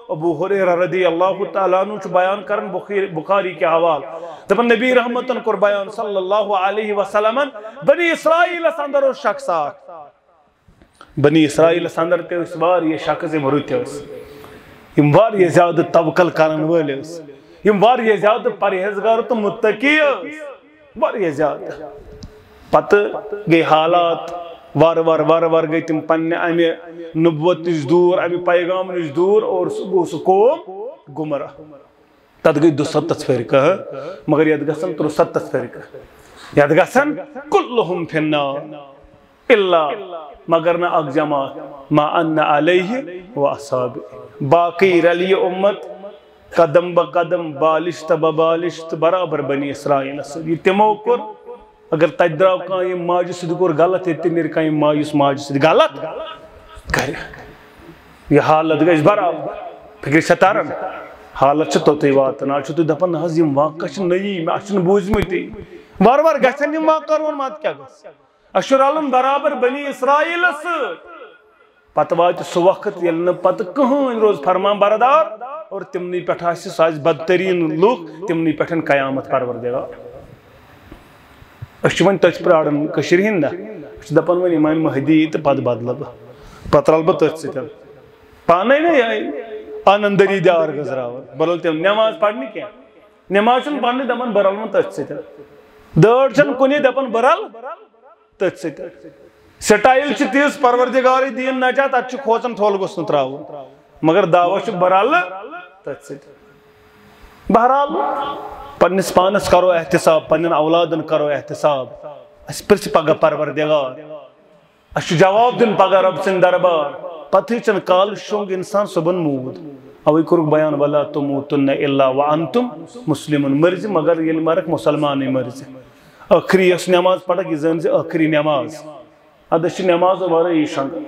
ابو ہریرہ رضی اللہ تعالیٰ عنہ چھُ بیان کران بخیر-، بخاری کہِ حوالہٕ، دپان، نبی رحمتن کوٚر بیان صلی اللہ علیہ وسلمن، بنی اسرائیلس اندر اوس شخص اکھ، بنی اسرائیلس اندر تہِ ٲسۍ واریاہ شخص، یِم رٕتۍ ٲسۍ، یِم واریاہ زیادٕ توکل کرن وٲلۍ ٲسۍ، یِم واریاہ زیادٕ پرہیزگار تہٕ متقی ٲسۍ، واریاہ زیادٕ۔ پتہٕ گٔے حالات، وارٕ وارٕ وارٕ وارٕ گٔے تِم پننہِ امہِ نبوت نِش دوٗر، امہِ پیغام نِش دوٗر، اور سُہ گوٚو سُہ قوم گمراہ۔ تتھ گٔے دُستتھ فرقہٕ، ہاں؟ مگر یتھ گژھن ترُستتھ فرقہٕ۔ یتھ گژھن کلہم فی النار الا، مگر نہ اکھ جماعت، ما انا علیہ و اصحابہ۔ باقی رلیہِ امت قدم بہ قدم، بالشت بہ بالشت، برابر بنی اسرائیلس سۭتۍ۔ یہِ تِمو کوٚر، اگر تتہِ درٛاو کانٛہہ ییٚمۍ ماجہِ سۭتۍ کوٚر غلط، ییٚتہِ تہِ نیرِ کانٛہہ ییٚمۍ مایہِ یُس ماجہِ سۭتۍ غلط کرِ۔ یہِ حالت گژھِ برابر۔ فکرِ چھےٚ تران؟ حالت چھِ توٚتُے واتان۔ آز چھِو تُہۍ دپان، نہ حظ، یِم واقعہ چھِ نٔیی، مےٚ، اَسہِ چھُنہٕ بوٗزمُتُے۔ وارٕ وارٕ گژھن یِم واقعہ، رون مت کیٛاہ گژھِ؟ اَسہِ چھُ رلُن برابر بنی اسرائیلس سۭتۍ۔ پتہٕ واتہِ سُہ وقت، ییٚلہِ نہٕ پتہٕ کٕہٕنۍ روزِ فرمان بردار، اور تِمنٕے پٮ۪ٹھ آسہِ، سُہ آسہِ بدتریٖن لُکھ، تِمنٕے پٮ۪ٹھ قیامت پروردگار۔ أسۍ چھِ وۄنۍ تٔتھۍ پرٛاران کٔشیٖرِ ہِنٛدۍ نہ۔ أسۍ چھِ دَپان وۄنۍ یِمَے مہدی یہِ تہٕ پَتہٕ بَدلہٕ بہٕ۔ پَتہٕ رَلہٕ بہٕ تٔتھۍ سۭتۍ۔ پانَے نہ یہِ آنَندٔری دیار گٔنٛزراوان۔ بہٕ رَلہٕ تِم نٮ۪ماز پَرنہِ کینٛہہ۔ نٮ۪ماز چھُنہٕ پَرنہِ دَپان بہٕ رَلہٕ وۄنۍ تٔتھۍ سۭتۍ۔ دٲڑ چھَنہٕ کُنے دَپان بہٕ رَلہٕ تٔتھۍ سۭتۍ۔ سٹایل چھِ تِژھ، پروردگارٕے دِیِن نجات، اَتھ چھُ کھوژان ٹھۄل گوٚژھ نہٕ ترٛاوُن۔ مگر دعویٰ چھُ بہٕ رَلہٕ تٔتھۍ سۭتۍ۔ بہرحال، پننِس پانس کرو احتساب، پننٮ۪ن اولادن کرو احتساب۔ اسہِ پرژھِ پگاہ پروردگار۔ اسہِ چھُ جواب دیُن پگاہ رۄب سٕنٛدِ دربار۔ پتہٕے چھَنہٕ کالہٕ شۄنٛگ انسان صبحن موٗد۔ اوے کوٚرُکھ بیان، "ولا تموتن الا وانتم مسلمون"۔ مرزِ مگر ییٚلہِ مرکھ مُسلمانٕے مرزِ۔ ٲخری یۄس نٮ۪ماز پرکھ، یہِ زٲنۍ زِ ٲخری نٮ۪ماز۔ ادٕ أسۍ چھِ نٮ۪مازو ورٲیی شۄنٛگان۔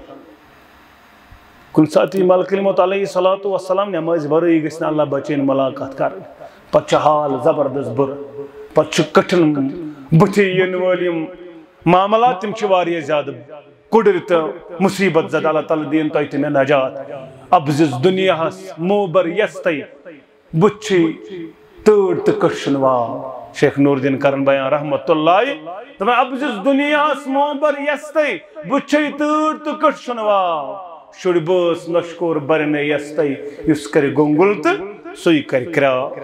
کُنہِ ساتہٕ یی ملک الموت علیہ الصلوۃ والسلام، نٮ۪مازِ ورٲیی گژھِ نہٕ اللہ بچٲیِن ملاقات کرٕنۍ۔ پتہٕ چھُ حال زبردست بُرٕ۔ پتہٕ چھُ کٹھِن بُتھِ یِنہٕ وٲلۍ یِم معاملات، تِم چھِ واریاہ زیادٕ کُڑٕرۍ تہٕ مصیبت زد۔ اللہ تعالیٰ دِیِن تۄہہِ تہِ مےٚ نجات۔ ابزِس دُنیاہس موبر یستَے، بُتھِ چھُے تۭر تہٕ کٔٹھۍ چھُنہٕ واو۔ شیخ نور الدین کرن بیان رحمت اللہ، دپان، "ابزِس دُنیاہس موبر یستَے، بُتھِ چھُے تۭر تہٕ کٔٹھۍ چھُنہٕ واو۔ شُرۍ بٲژ نۄشہِ کور برِ نے یستَے، یُس کرِ گۄنٛگُل تہٕ سُے کرِ کرٛاو۔"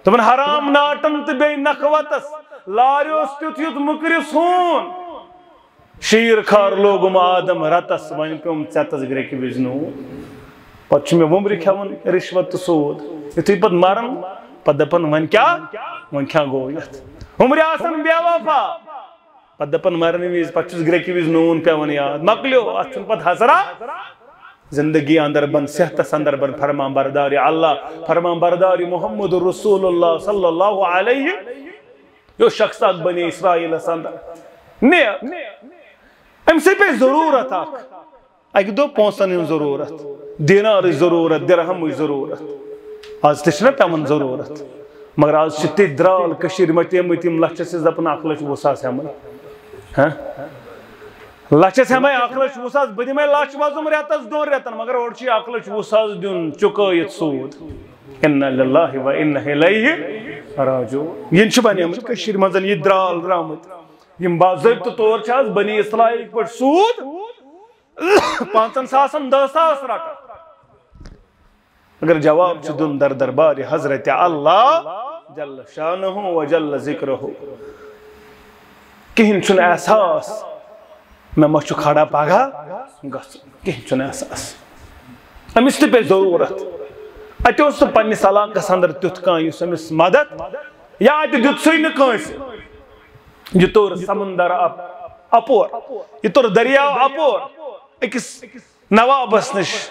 دپان، حرام ناٹن تہٕ بیٚیہِ نخوتس لاریوس تیُتھ یُتھ مُکرِس ہوٗن۔ شیٖر خار لوگُم آدم رتس، وۄنۍ پیوٚم ژٮ۪تس گرٛیٚکہِ وِزِ نوٗن۔ پتہٕ چھُ مےٚ وُمرِ کھٮ۪وان رِشوت تہٕ سوٗد۔ یُتھُے پتہٕ مران، پتہٕ دپان، "وۄنۍ کیٛاہ؟ وۄنۍ کیٛاہ گوٚو یتھ؟" وُمرِ آسان بے وفا، پتہٕ دپان مرنہٕ وِزِ، پتہٕ چھُس گرٛیٚکہِ وِزِ نوٗن پٮ۪وان یاد۔ مۄکلیو، اتھ چھُنہٕ پتہٕ حسرا۔ زندگی اندر بن، صحتس اندر بن، فرمان بردار اللہ، فرمان بردار محمد رسول اللہ صلی اللہ علیہ۔ یہِ اوس شخص اکھ بنی اسرائیلس اندر۔ نیک۔ أمۍ سٕے پیٚیہِ ضروٗرت اکھ۔ اکہِ دۄہ پونٛسن ہٕنٛز ضروٗرت، دینارٕچ ضروٗرت، درہمٕچ ضروٗرت۔ از تہِ چھِنہ پٮ۪وان ضروٗرت۔ مگر از چھِ تِتھۍ درٛال کٔشیٖرِ متیمٕتۍ، یِم لچھس چھِ دپان اکھ لچھ وُہ ساس ہٮ۪مہٕ۔ ہہ؟ لچھس ہٮ۪مے اکھ لچھ وُہ ساس، بہٕ دِمے لچھ وۄزُم رٮ۪تس دۄن رٮ۪تن، مگر اورٕ چھُ یہِ اکھ لچھ وُہ ساس دیُن چُکٲیِتھ سوٗد۔ انا للہ و انا الیہ راجعون۔ یِم چھِ بنیمٕتۍ کٔشیٖرِ منٛز یہِ درٛال درٛامٕتۍ۔ یِم باضٲبطہٕ طور چھِ از بنی اسرائیل پٲٹھۍ سوٗد پانٛژن ساسن دَہ ساس رٹان۔ اگر جواب چھُ دیُن در دربارِ حضرت اللہ جل شانہ و جل ذکرہ، کِہیٖنۍ چھُنہٕ احساس مےٚ ما چھُ کھڑا پگاہ گژھُن، کِہیٖنۍ چھُنہٕ احساس۔ أمِس تہِ پیٚیہِ ضروٗرت۔ اَتہِ اوس نہٕ پننِس علاقس اندر تیُتھ کانٛہہ یُس أمِس مدد، یا اَتہِ دیُت سُے نہٕ کٲنٛسہِ۔ یہِ توٚر سمندر اپ-، اپور، یہِ توٚر دٔریاو اپور، أکِس نوابس نِش،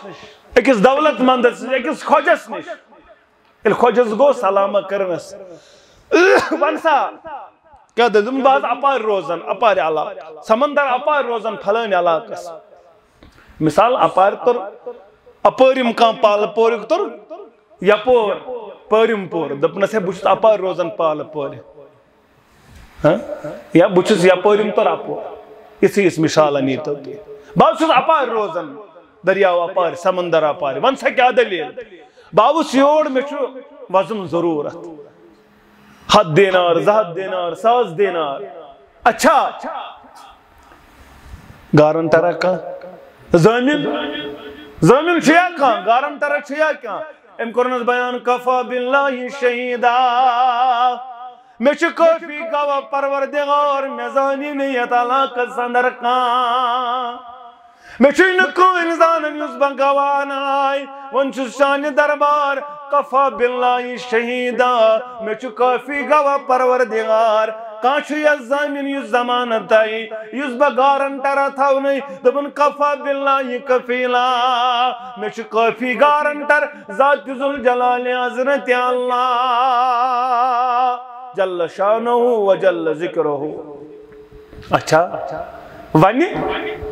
أکِس دولت مندس نِش، أکِس خۄجس نِش۔ ییٚلہِ خۄجس گوٚو سلامہ کٔرنس، "وَن سا، کیٛاہ دٔلیٖل؟" دوٚپُن، "بہٕ حظ اپارِ روزان، اپارِ علاقہٕ، سمندر اپارِ روزان، فلٲنۍ علاقس۔" مثال، اپارِ توٚر، اپٲرِم کانٛہہ پالہٕ پورِ توٚر، یپور پٲرِم پور، دوٚپنس، "ہے، بہٕ چھُس اپارِ روزان پالہٕ پورِ۔" ہاں؟ یا بہٕ چھُس یپٲرۍ یِم تہٕ اپور۔ یِژھٕے یِژھ مثال نیٖتو تُہۍ۔ بہٕ حظ چھُس اپارِ روزان، دٔریاو اپارِ، سمندر اپارِ۔ وَن سا کیٛاہ دٔلیٖل؟ بہٕ آوُس یور، مےٚ چھُ وۄزُم ضروٗرت۔ ہَتھ دینار، زٕ ہَتھ دینار، ساس دینار۔ اچھا، گارنٹرا کانٛہہ؟ زٲمِن؟ زٲمِن چھُ یا کانٛہہ؟ گارنٹرا چھُ یا کانٛہہ؟ أمۍ کوٚرنَس بیان، کفا باللہ شہیدا۔ مےٚ چھُ کٲفی گواہ پروردگار، مےٚ زانی نہٕ یَتھ علاقَس اندر کانٛہہ۔ مےٚ چھُے نہٕ کٕہٕنۍ زانان یُس بہٕ گواہ اَنہٕ۔ وۄنۍ چھُس چانہِ دربار، کفا باللہ شہیدا۔ مےٚ چھُ کٲفی گواہ پروردگار۔ کانٛہہ چھُ یَتھ زٲمِن یُس ضمانت تھایہِ، یُس بہٕ گارنٹر تھاونَے۔ دوٚپُن، کفا باللہ کفیلا۔ مےٚ چھُ کٲفی گارنٹر ذات ذوالجلال حضرت اللہ جل شانہ و جل ذکرہ۔ اچھا، وَنہِ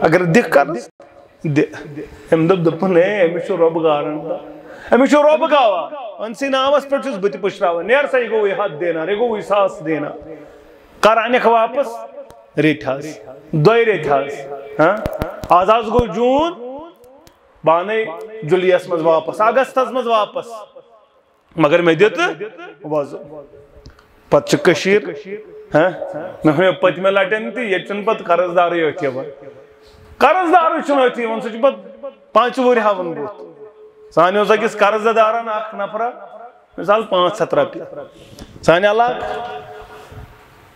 اگر دِکھ کَرنَس، دِ۔ أمۍ دوٚپ، دوٚپُن، "ہے، أمِس چھُ رۄب گارنٹر، أمِس چھُ رۄب گواہ، أمۍ سٕے ناوَس پٮ۪ٹھ چھُس بہٕ تہِ پُشراوان۔ نیر سا، یہِ گوٚوُے ہَتھ دینار، یہِ گوٚوُے ساس دینار۔ کر اَنَکھ واپس؟ ریٚتۍ حظ، دۄیہِ ریٚتۍ حظ۔ ہاں؟ آز حظ گوٚو جوٗن، بہٕ اَنَے جُلیَس منٛز واپس، اگستَس منٛز واپس۔ مگر مےٚ دِ تہٕ وۄزُم۔" پتہٕ چھِ کٔشیٖر، ہہ؟ مےٚ ووٚن پٔتمہِ لٹٮ۪ن تہِ، ییٚتہِ چھُنہٕ پتہٕ قرض دارٕے أتھۍ یِوان۔ قرض دارٕے چھُنہٕ أتھۍ یِوان، سُہ چھُ پتہٕ پانٛژِ وُہرِ ہاوان بُتھ۔ سانہِ اوس أکِس قرض دارن اکھ نفرا، مثال، پانٛژھ ہتھ رۄپیہِ۔ سانہِ علاقہٕ،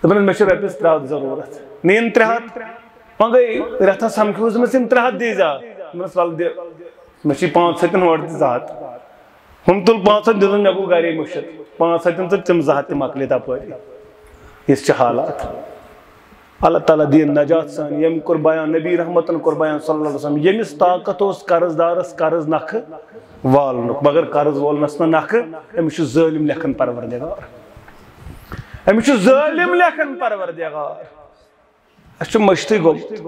دَپان، "مےٚ چھِ رۄپیَس ترٛےٚ ہَتھ ضروٗرت، نِیِن ترٛےٚ ہَتھ۔" وۄنۍ گٔے رٮ۪تھا سمکھیوس دوٚپمَس، "یِم ترٛےٚ ہَتھ دِ زیادٕ۔" دوٚپمَس، "وَلہٕ دِ۔" مےٚ چھِ پانٛژھ ہَتھ تِن ہورٕ تہِ زٕ ہَتھ۔ ہُم تُل پانٛژھ ہَتھ، دِتُن مےٚ گوٚو گَرے مٔشِتھ۔ پانٛژھ ہَتھ تِم تہٕ تِم زٕ ہَتھ تِم مۄکلے تَپٲری۔ یِژھ چھِ حالات۔ اللہ تعالیٰ دِیِن نجات سان۔ ییٚمۍ کوٚر بیان، نبی رحمتن کوٚر بیان صلی اللہ علیہ وسلم، ییٚمِس طاقت اوس قرض دارس قرض نکھٕ والنُک، مگر قرض وولنس نہٕ نکھٕ، أمِس چھُ ظٲلِم لیکھان پروردگار۔ أمِس چھُ ظٲلِم لیکھان پروردگار۔ اَسہِ چھُ مٔشتٕے گوٚمُت۔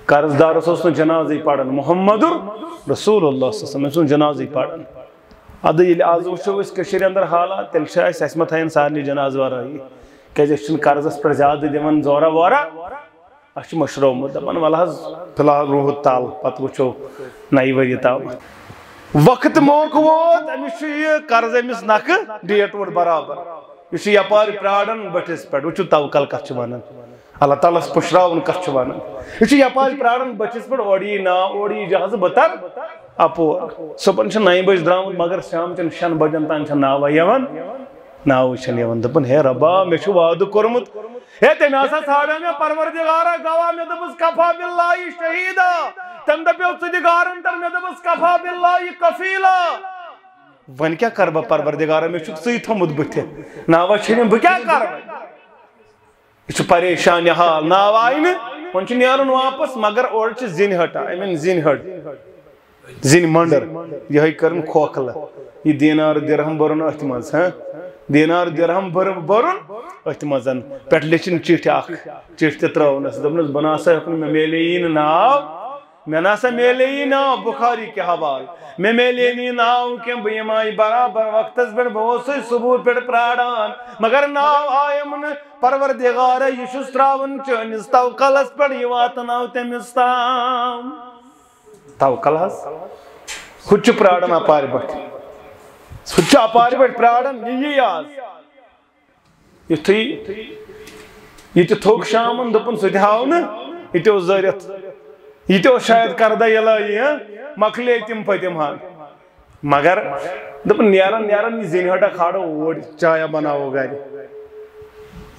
قرض دارس اوس نہٕ جنازٕے پران، محمد رسول اللہ صلی اللہ علیہ وسلم، أمۍ سُنٛد جنازٕے پران۔ ادٕ ییٚلہِ آز وٕچھو أسۍ کٔشیٖرِ اندر حالات، تیٚلہِ چھِ اَسہِ، اَسہِ ما تھاین سارنٕے جنازٕ ورٲیی؟ کیازِ أسۍ چھِنہٕ قرضس پٮ۪ٹھ زیادٕ دِوان زورا وورا۔ اَسہِ چھُ مٔشرومُت، دَپان، "وَلہٕ حظ، فی الحال روٗہُتھ تَل، پَتہٕ وٕچھو نَیہِ ؤریہِ تام۔" وقت موقعہٕ ووت، أمِس چھُ یہِ قرض أمِس نَکھٕ، ڈیٹ ووت برابر۔ یہِ چھُ یَپارِ پرٛاران بٔٹھِس پٮ۪ٹھ، وٕچھِو توکل کَتھ چھِ وَنان۔ اللہ تعالیٰ ہَس پُشراوُن کَتھ چھُ وَنان۔ یہِ چھُ یَپارِ پرٛاران بٔٹھِس پٮ۪ٹھ، اورٕ یی ناو، اورٕ یی جہازٕ، بہٕ تَرٕ اَپور۔ صُبحن چھُ نَیہِ بَجہِ درٛامُت، مگر شام چٮ۪ن شٮ۪ن بَجَن تام چھَنہٕ ناوَے یِوان۔ ناوٕے چھَنہٕ یِوان۔ دوٚپُن، "ہے رۄبا، مےٚ چھُ وعدٕ کوٚرمُت۔" ہے، تٔمۍ ہسا ژھانٛڈیو مےٚ پروردگارا گواہ، مےٚ دوٚپُس، "کفا باللہ شہیدا۔" تٔمۍ دَپیو، "ژٕ دِ گارنٹر۔" مےٚ دوٚپُس، "کفا باللہ کفیلا۔" وۄنۍ کیٛاہ کَرٕ بہٕ پروردگارا، مےٚ چھُکھ ژٕے تھوٚمُت بٕتھِ۔ ناوا چھٔنِم، بہٕ کیٛاہ کَرٕ وۄنۍ؟ یہِ چھُ پریشان یہِ حال، ناو آیہِ نہٕ، وۄنۍ چھُ نیرُن واپس، مگر اورٕ چھِ زِنۍ ہٹا، I mean زِنۍ ہٹ۔ زِنۍ مۄنڈر، یِہوٚے کٔرٕن کھوکھلہٕ۔ یہِ دینار درہم بوٚرُن أتھۍ منٛز، ہہ؟ دینار درہم بوٚر-، بوٚرُن أتھۍ منٛز۔ پٮ۪ٹھ لیٚچھِن چِٹھۍ اکھ، چِٹھۍ تہِ ترٲونس۔ دوٚپنس، "بہٕ نہ سا ہیوٚک نہٕ، مےٚ میلے یی نہٕ ناو، مےٚ نہ سا میلے یی ناو، بخاری کہِ حوالہٕ۔ مےٚ میلے نہٕ یہِ ناو کینٛہہ، بہٕ یِمہٕ ہا یہِ برابر وقتس پٮ۪ٹھ، بہٕ اوسُے صبح پٮ۪ٹھ پراران، مگر ناو آیم نہٕ۔ پروردگارا، یہِ چھُس ترٛاوان چٲنِس توکلس پٮ۪ٹھ، یہِ واتناو تٔمِس تام۔" توکل حظ۔ ہُہ تہِ چھُ پراران اپارِ بٹھِ۔ ہُہ تہِ چھُ اپارِ بٹھِ پراران، یہِ یی آز۔ یُتھُے یہِ تہِ تھوٚک شامَن، دوٚپُن، "سُہ تہِ ہاو نہٕ، یہِ تہِ اوس زٲرِتھ۔ یہِ تہِ اوس شاید کردہ یلٲیی، ہہ؟ مۄکلے تِم پٔتِم ہن۔" مگر دوٚپُن، "نیران نیران یہِ زِنہِ ہٹا کھالو اوٗرۍ، چایا بناوو گرِ۔"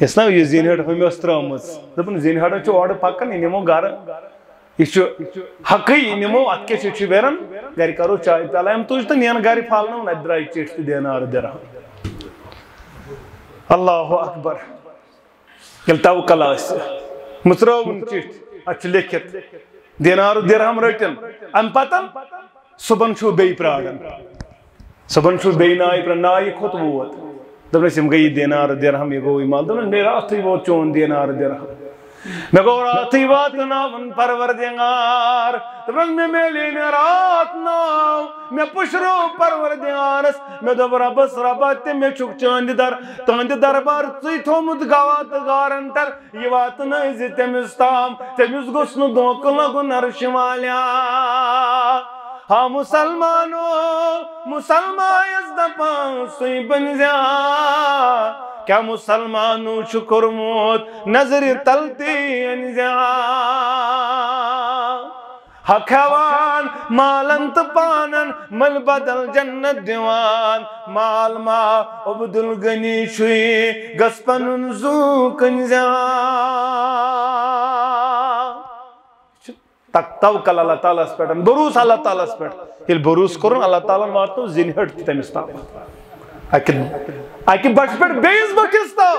یۄس نہ یہِ زِنہِ ہٹ ہُمہِ ٲس ترٲومٕژ، دوٚپُن، "زِنہِ ہٹا چھُ اورٕ پکان، یہِ نِمو گرٕ۔" یہِ چھُ حقٕے، یہِ نِمو، اَتھ کیٛاہ چھِ، چھِ ویران، گرِ کرو چاے پیالہٕ۔ أمۍ تُج تہٕ نِیَن گرِ پھالنٲوُن، اَتہِ درٛاے چِٹھۍ تہٕ دینار درہم۔ اللہ اکبر۔ ییٚلہِ توکل آسہِ، مٕژرٲوٕن چِٹھۍ، اَتھ چھُ لیکھِتھ، دینار درہم رٔٹِن۔ اَمہِ پتہٕ صُبحن چھُو بیٚیہِ پرٛاران۔ صُبحن چھُ بیٚیہِ نایہِ پٮ۪ٹھ، نایہِ کھوٚت ووت۔ دوٚپنَس، "یِم گٔیی دینار درہم، یہِ گوٚو یہِ مال۔" دوٚپنَس، "مےٚ راتھٕے ووت چون دینار درہم۔ مےٚ گوٚو راتھٕے واتناوُن پروردگار۔" دوٚپنَس، "مےٚ میلے نہٕ راتھ ناو، مےٚ پُشرو پروردگارَس۔ مےٚ دوٚپ رۄبَس، 'رۄبا، تہِ مےٚ چھُکھ چٲنٛدِ در، تُہٕنٛدِ دربار ژٕے تھوٚومُت گواہ تہٕ گارنٹر۔' یہِ واتنٲوزِ تٔمِس تام، تٔمِس گوٚژھ نہٕ دھوکہٕ لَگُن عرشہِ والیا۔ ہا مسلمانو، مسلمان یَس دَپان سُے بٔنزِ ہا۔ کیٛاہ مسلمانو چھُ کوٚرمُت نظرِ تل تہِ أنزِ ہا؟ حق ہٮ۪وان مالن تہٕ پانن، مٔلۍ بدل جنت دِوان۔ مال ما عبدالغنی چھُے، گژھ پنُن زُو کٕنزِ ہا۔" چھُ تک-، توکل اللہ تعالیٰ ہس پٮ۪ٹھ، بروسہٕ اللہ تعالیٰ ہس پٮ۪ٹھ۔ ییٚلہِ بروسہٕ کوٚرُن، اللہ تعالیٰ ہن واتنو زِنہِ ہٹ تہِ تٔمِس تام۔ اکہِ، اکہِ بٹھہِ پٮ۪ٹھ بیٚیِس بٹھِس تام۔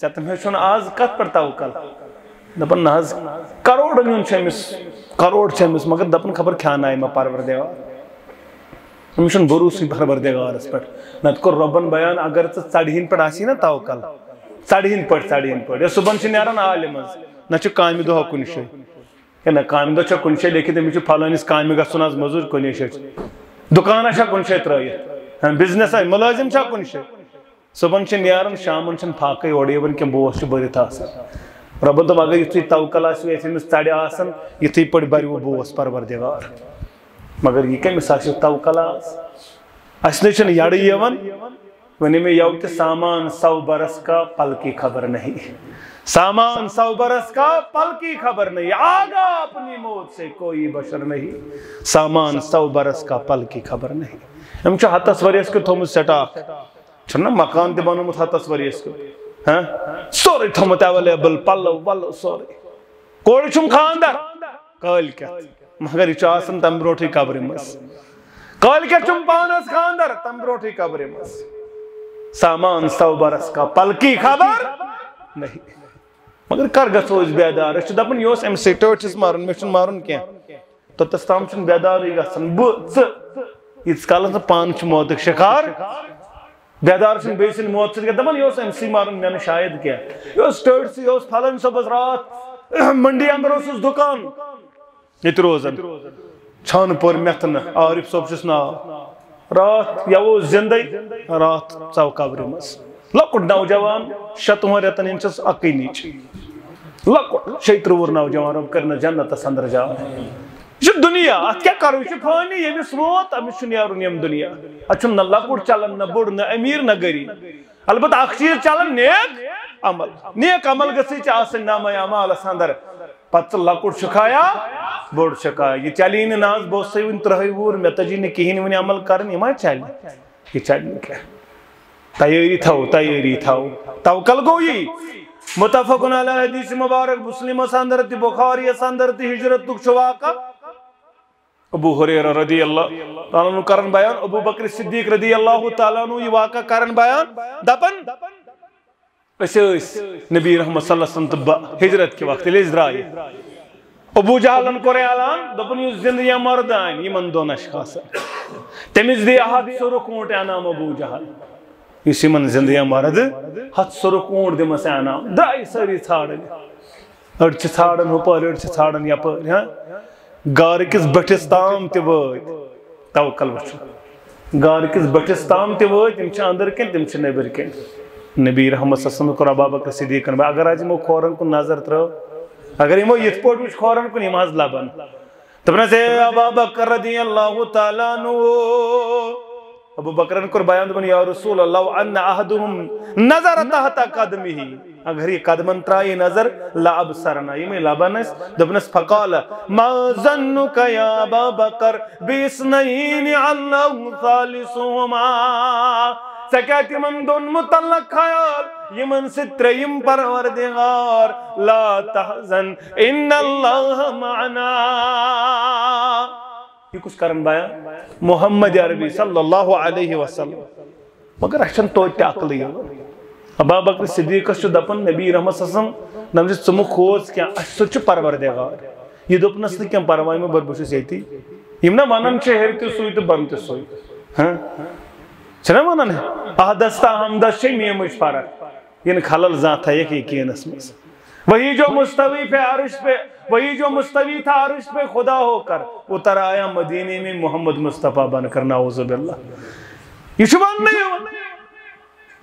ژےٚ تہٕ مےٚ چھُنہٕ آز کتھ پٮ۪ٹھ توکل؟ دپان، نہ حظ، کروڑن ہُنٛد چھُ أمِس، کروڑ چھُ أمِس، مگر دپان، خبر کھیانایہِ ما پروردگار۔ أمِس چھُنہٕ بروسٕے پروردگارس پٮ۪ٹھ۔ نتہٕ کوٚر رۄبن بیان، اگر ژٕ ژڑِ ہٕنٛدۍ پٮ۪ٹھ آسی نا توکل، ژڑِ ہٕنٛدۍ پٲٹھۍ، ژڑِ ہٕنٛدۍ پٲٹھۍ، یا صُبحن چھِ نیران عالم حظ، نہ چھُ کامہِ دۄہا کُنہِ جایہِ۔ ہے نہ، کامہِ دۄہ چھا کُنہِ جایہِ لیکھِتھ، أمِس چھُ فلٲنِس کامہِ گژھُن آز مٔزوٗرۍ کُنے جایہِ۔ دُکانا چھا کُنہِ جایہِ ترٲیِتھ؟ ہاں، بزنس آسہِ، مُلٲزِم چھا کُنہِ جایہِ؟ صُبحن چھِ نیران، شامن چھِنہٕ فاقے اورٕ یِوان کینٛہہ، بوس چھُ بٔرِتھ آسان۔ رۄبن دوٚپ، اگر یُتھُے توکل آسہِ، ییٚتہِ أمِس ژَرِ آسان، یِتھُے پٲٹھۍ بَرِ وۄنۍ بوس پروردگار۔ مگر یہِ کٔمِس آسہِ توکل آز؟ اَسہِ نَے چھُنہٕ یَڈٕے یِوان۔ ونی میں یو کہ سامان سو برس کا پل کی خبر نہیں۔ سامان سو برس کا پل کی خبر نہیں، آگا اپنی موت سے کوئی بشر نہیں۔ سامان سو برس کا پل کی خبر نہیں۔ ہم چھُ ہتس ؤریس کیُتھ تھوٚمُت سٹاک۔ چھُنہ مکان تہِ بنومُت ہتس ؤریس کیُتھ۔ ہاں؟ سورُے تھوٚمُت اویلیبل، پلو ولو سورُے۔ کورِ چھُم خاندر کٲلۍ کٮ۪تھ، مگر یہِ چھُ آسان تمہِ برونٛٹھٕے قبرِ منٛز۔ کٲلۍ کٮ۪تھ چھُم پانس خاندر، تمہِ برونٛٹھٕے قبرِ منٛز۔ سامان سو برس کا پل کی خبر نہیں۔ مگر کر گژھو أسۍ بیدار؟ أسۍ چھِ دپان، یہِ اوس أمۍ سٕے ٹٲٹھِس مارُن، مےٚ چھُنہٕ مارُن کینٛہہ۔ توٚتس تام چھُنہٕ بیدارٕے گژھان۔ بہٕ، ژٕ، ییٖتِس کالس نہٕ پانہٕ چھُ موتُک شکار، بیدار چھُنہٕ بیٚیہِ سٕنٛدِ موت سۭتۍ کینٛہہ۔ دپان، یہِ اوس أمۍ سٕے مارُن، مےٚ نہٕ شاید کینٛہہ۔ یہِ اوس ٹٲٹھۍ سٕے، یہِ اوس فلٲنۍ صٲبس راتھ منڈی اندر اوسُس دُکان ییٚتہِ روزان۔ چھانہٕ پور مٮ۪تھ نہٕ، عارف صٲب چھُس ناو۔ راتھ یَوٕ اوس زِندَے، راتھ ژاو قبرِ منٛز۔ لۄکُٹ نوجوان، شَتوُہَن رٮ۪تَن ہِنٛدۍ چھَس اَکٕے نِچ۔ لۄکُٹ، شیٚیہِ ترٛۆہُر نوجوان، رۄب کٔرِنَس جنتَس اندر جاے۔ یہِ چھُ دُنیا، اَتھ کیٛاہ کَرو؟ یہِ چھُ فٲنی، ییٚمِس ووت، أمِس چھُ نیرُن ییٚمہِ دُنیا۔ اَتھ چھُنہٕ نہ لۄکُٹ چَلان، نہ بوٚڑ، نہ أمیٖر، نہ غریٖب۔ البتہ اَکھ چیٖز چَلان، نیک عمل۔ نیک عمل گٔژھٕے ژےٚ آسٕنۍ نامہ اعمالَس اندر۔ پتہٕ ژٕ لۄکُٹ چھُکھا یا بوٚڑ چھُکھا؟ یہِ چلی نہٕ، نہ حظ، بہٕ اوسُے وُنہِ ترٛہَے وُہُر، مےٚ تَجی نہٕ کِہیٖنۍ وُنہِ عمل کَرٕنۍ، یہِ ما چلہِ؟ یہِ چلہِ نہٕ کینٛہہ۔ تیٲری تھاو، تیٲری تھاو۔ توکل گوٚو یی۔ متفقن علی حدیث مبارک مسلمس اندر تہِ، بخاریس اندر تہِ، ہجرتُک چھُ واقعہ۔ ابو ہریرہ رضی اللہ تعالیٰ عنہ کران بیان، ابو بکر صدیق رضی اللہ تعالیٰ عنہ یہِ واقعہ کران بیان، دپان، أسۍ ٲسۍ نبی رحمت صلی اللہ علیہ وسلم تہٕ بہٕ ہجرت کہِ وقتہٕ ییٚلہِ أسۍ درٛایہِ۔ ابو جہلن کوٚر اعلان، دوٚپُن، یُس زِندٕ یا مردٕ آنہِ یِمن دۄن اشخاصن، تٔمِس دِیہِ ہتھ سُرُخ اوٗنٹ انعام ابو جہل۔ یُس یِمن زِندٕ یا مردٕ ہتھ سُرُخ اوٗنٹ دِمس انعام۔ درٛایہِ سٲری ژھانٛڈنہِ۔ أڑۍ چھِ ژھانٛڈان ہُپٲرۍ، أڑۍ چھِ ژھانٛڈان یپٲرۍ، ہاں؟ غارٕ کِس بٔٹھِس تام تہِ وٲتۍ۔ توکل وٕچھو۔ غارٕ کِس بٔٹھِس تام تہِ وٲتۍ، تِم چھِ أنٛدٕرۍ کِنۍ، تِم چھِ نیٚبٕرۍ کِنۍ۔ نبی رحمت صلی اللہ علیہ وسلم کوٚر ابا بکر صدیقن، اگر حظ یِمو کھورن کُن نظر ترٲو، اگر یِمو یِتھ پٲٹھۍ وٕچھ کھورن کُن، یِم حظ لبن۔ دوٚپنس، اے ابا بکر رضی اللہ تعالیٰ عنہ، ابو بکرن کوٚر بیان، دوٚپُن، یا رسول اللہ، ان احدہم نظر تحت قدمہ، اگر یہِ قدمن ترایہِ نظر، لابصرنا، یِمے لبن ٲسۍ۔ دوٚپنس، فقال، ما ظنک یا ابا بکر باثنین اللہ ثالثہما؟ ژےٚ کیٛاہ تِمن دۄن متعلق خیال، یِمن سۭتۍ ترٛیٚیِم پروردگار؟ لا تحزن ان اللہ معنا۔ یہِ کُس کران بیان؟ محمد عربی صلی اللہ علیہ وسلم۔ مگر اَسہِ چھَنہٕ توتہِ تہِ عقلٕے یِوان۔ ابا بکر صدیقس چھُ دپان نبی رحمت صلی اللہ علیہ وسلم، دپان چھِ، ژٕ مہٕ کھوژ کینٛہہ، اَسہِ سۭتۍ چھُ پروردگار۔ یہِ دوٚپنس نہٕ کینٛہہ، پرواے مہٕ بر، بہٕ چھُس ییٚتی۔ یِم نہ ونان چھِ، ہیٚرِ تہِ سُے تہٕ بۄنہٕ تہِ سُے۔ ہاں؟ چھِنہ ونان، احدث تہٕ احمدث چھے میٖمٕچ فرق۔ یِنہٕ خلل زانٛہہ تھایکھ یقینس منٛز۔ وہی جو مستوی پہ عرش پہ، وہی جو مستوی تھا عرش پہ خدا ہو کر، اتر آیا مدینے میں محمد مصطفیٰ بن کر، نعوذ باللہ۔ یہ چھُ وننہٕ یِوان۔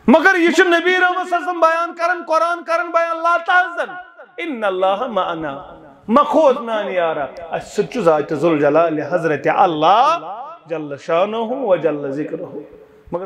مگر یہ چھُ نبی رحمت صلی اللہ علیہ وسلم بیان کران، قرآن کران بیان، لا تحزن ان اللہ معنا، مہ کھوژ میانہِ یارا، اسہِ سۭتۍ چھُ ذات ذوالجلال حضرت اللہ جل شانہ و جل ذکرہ۔ مگر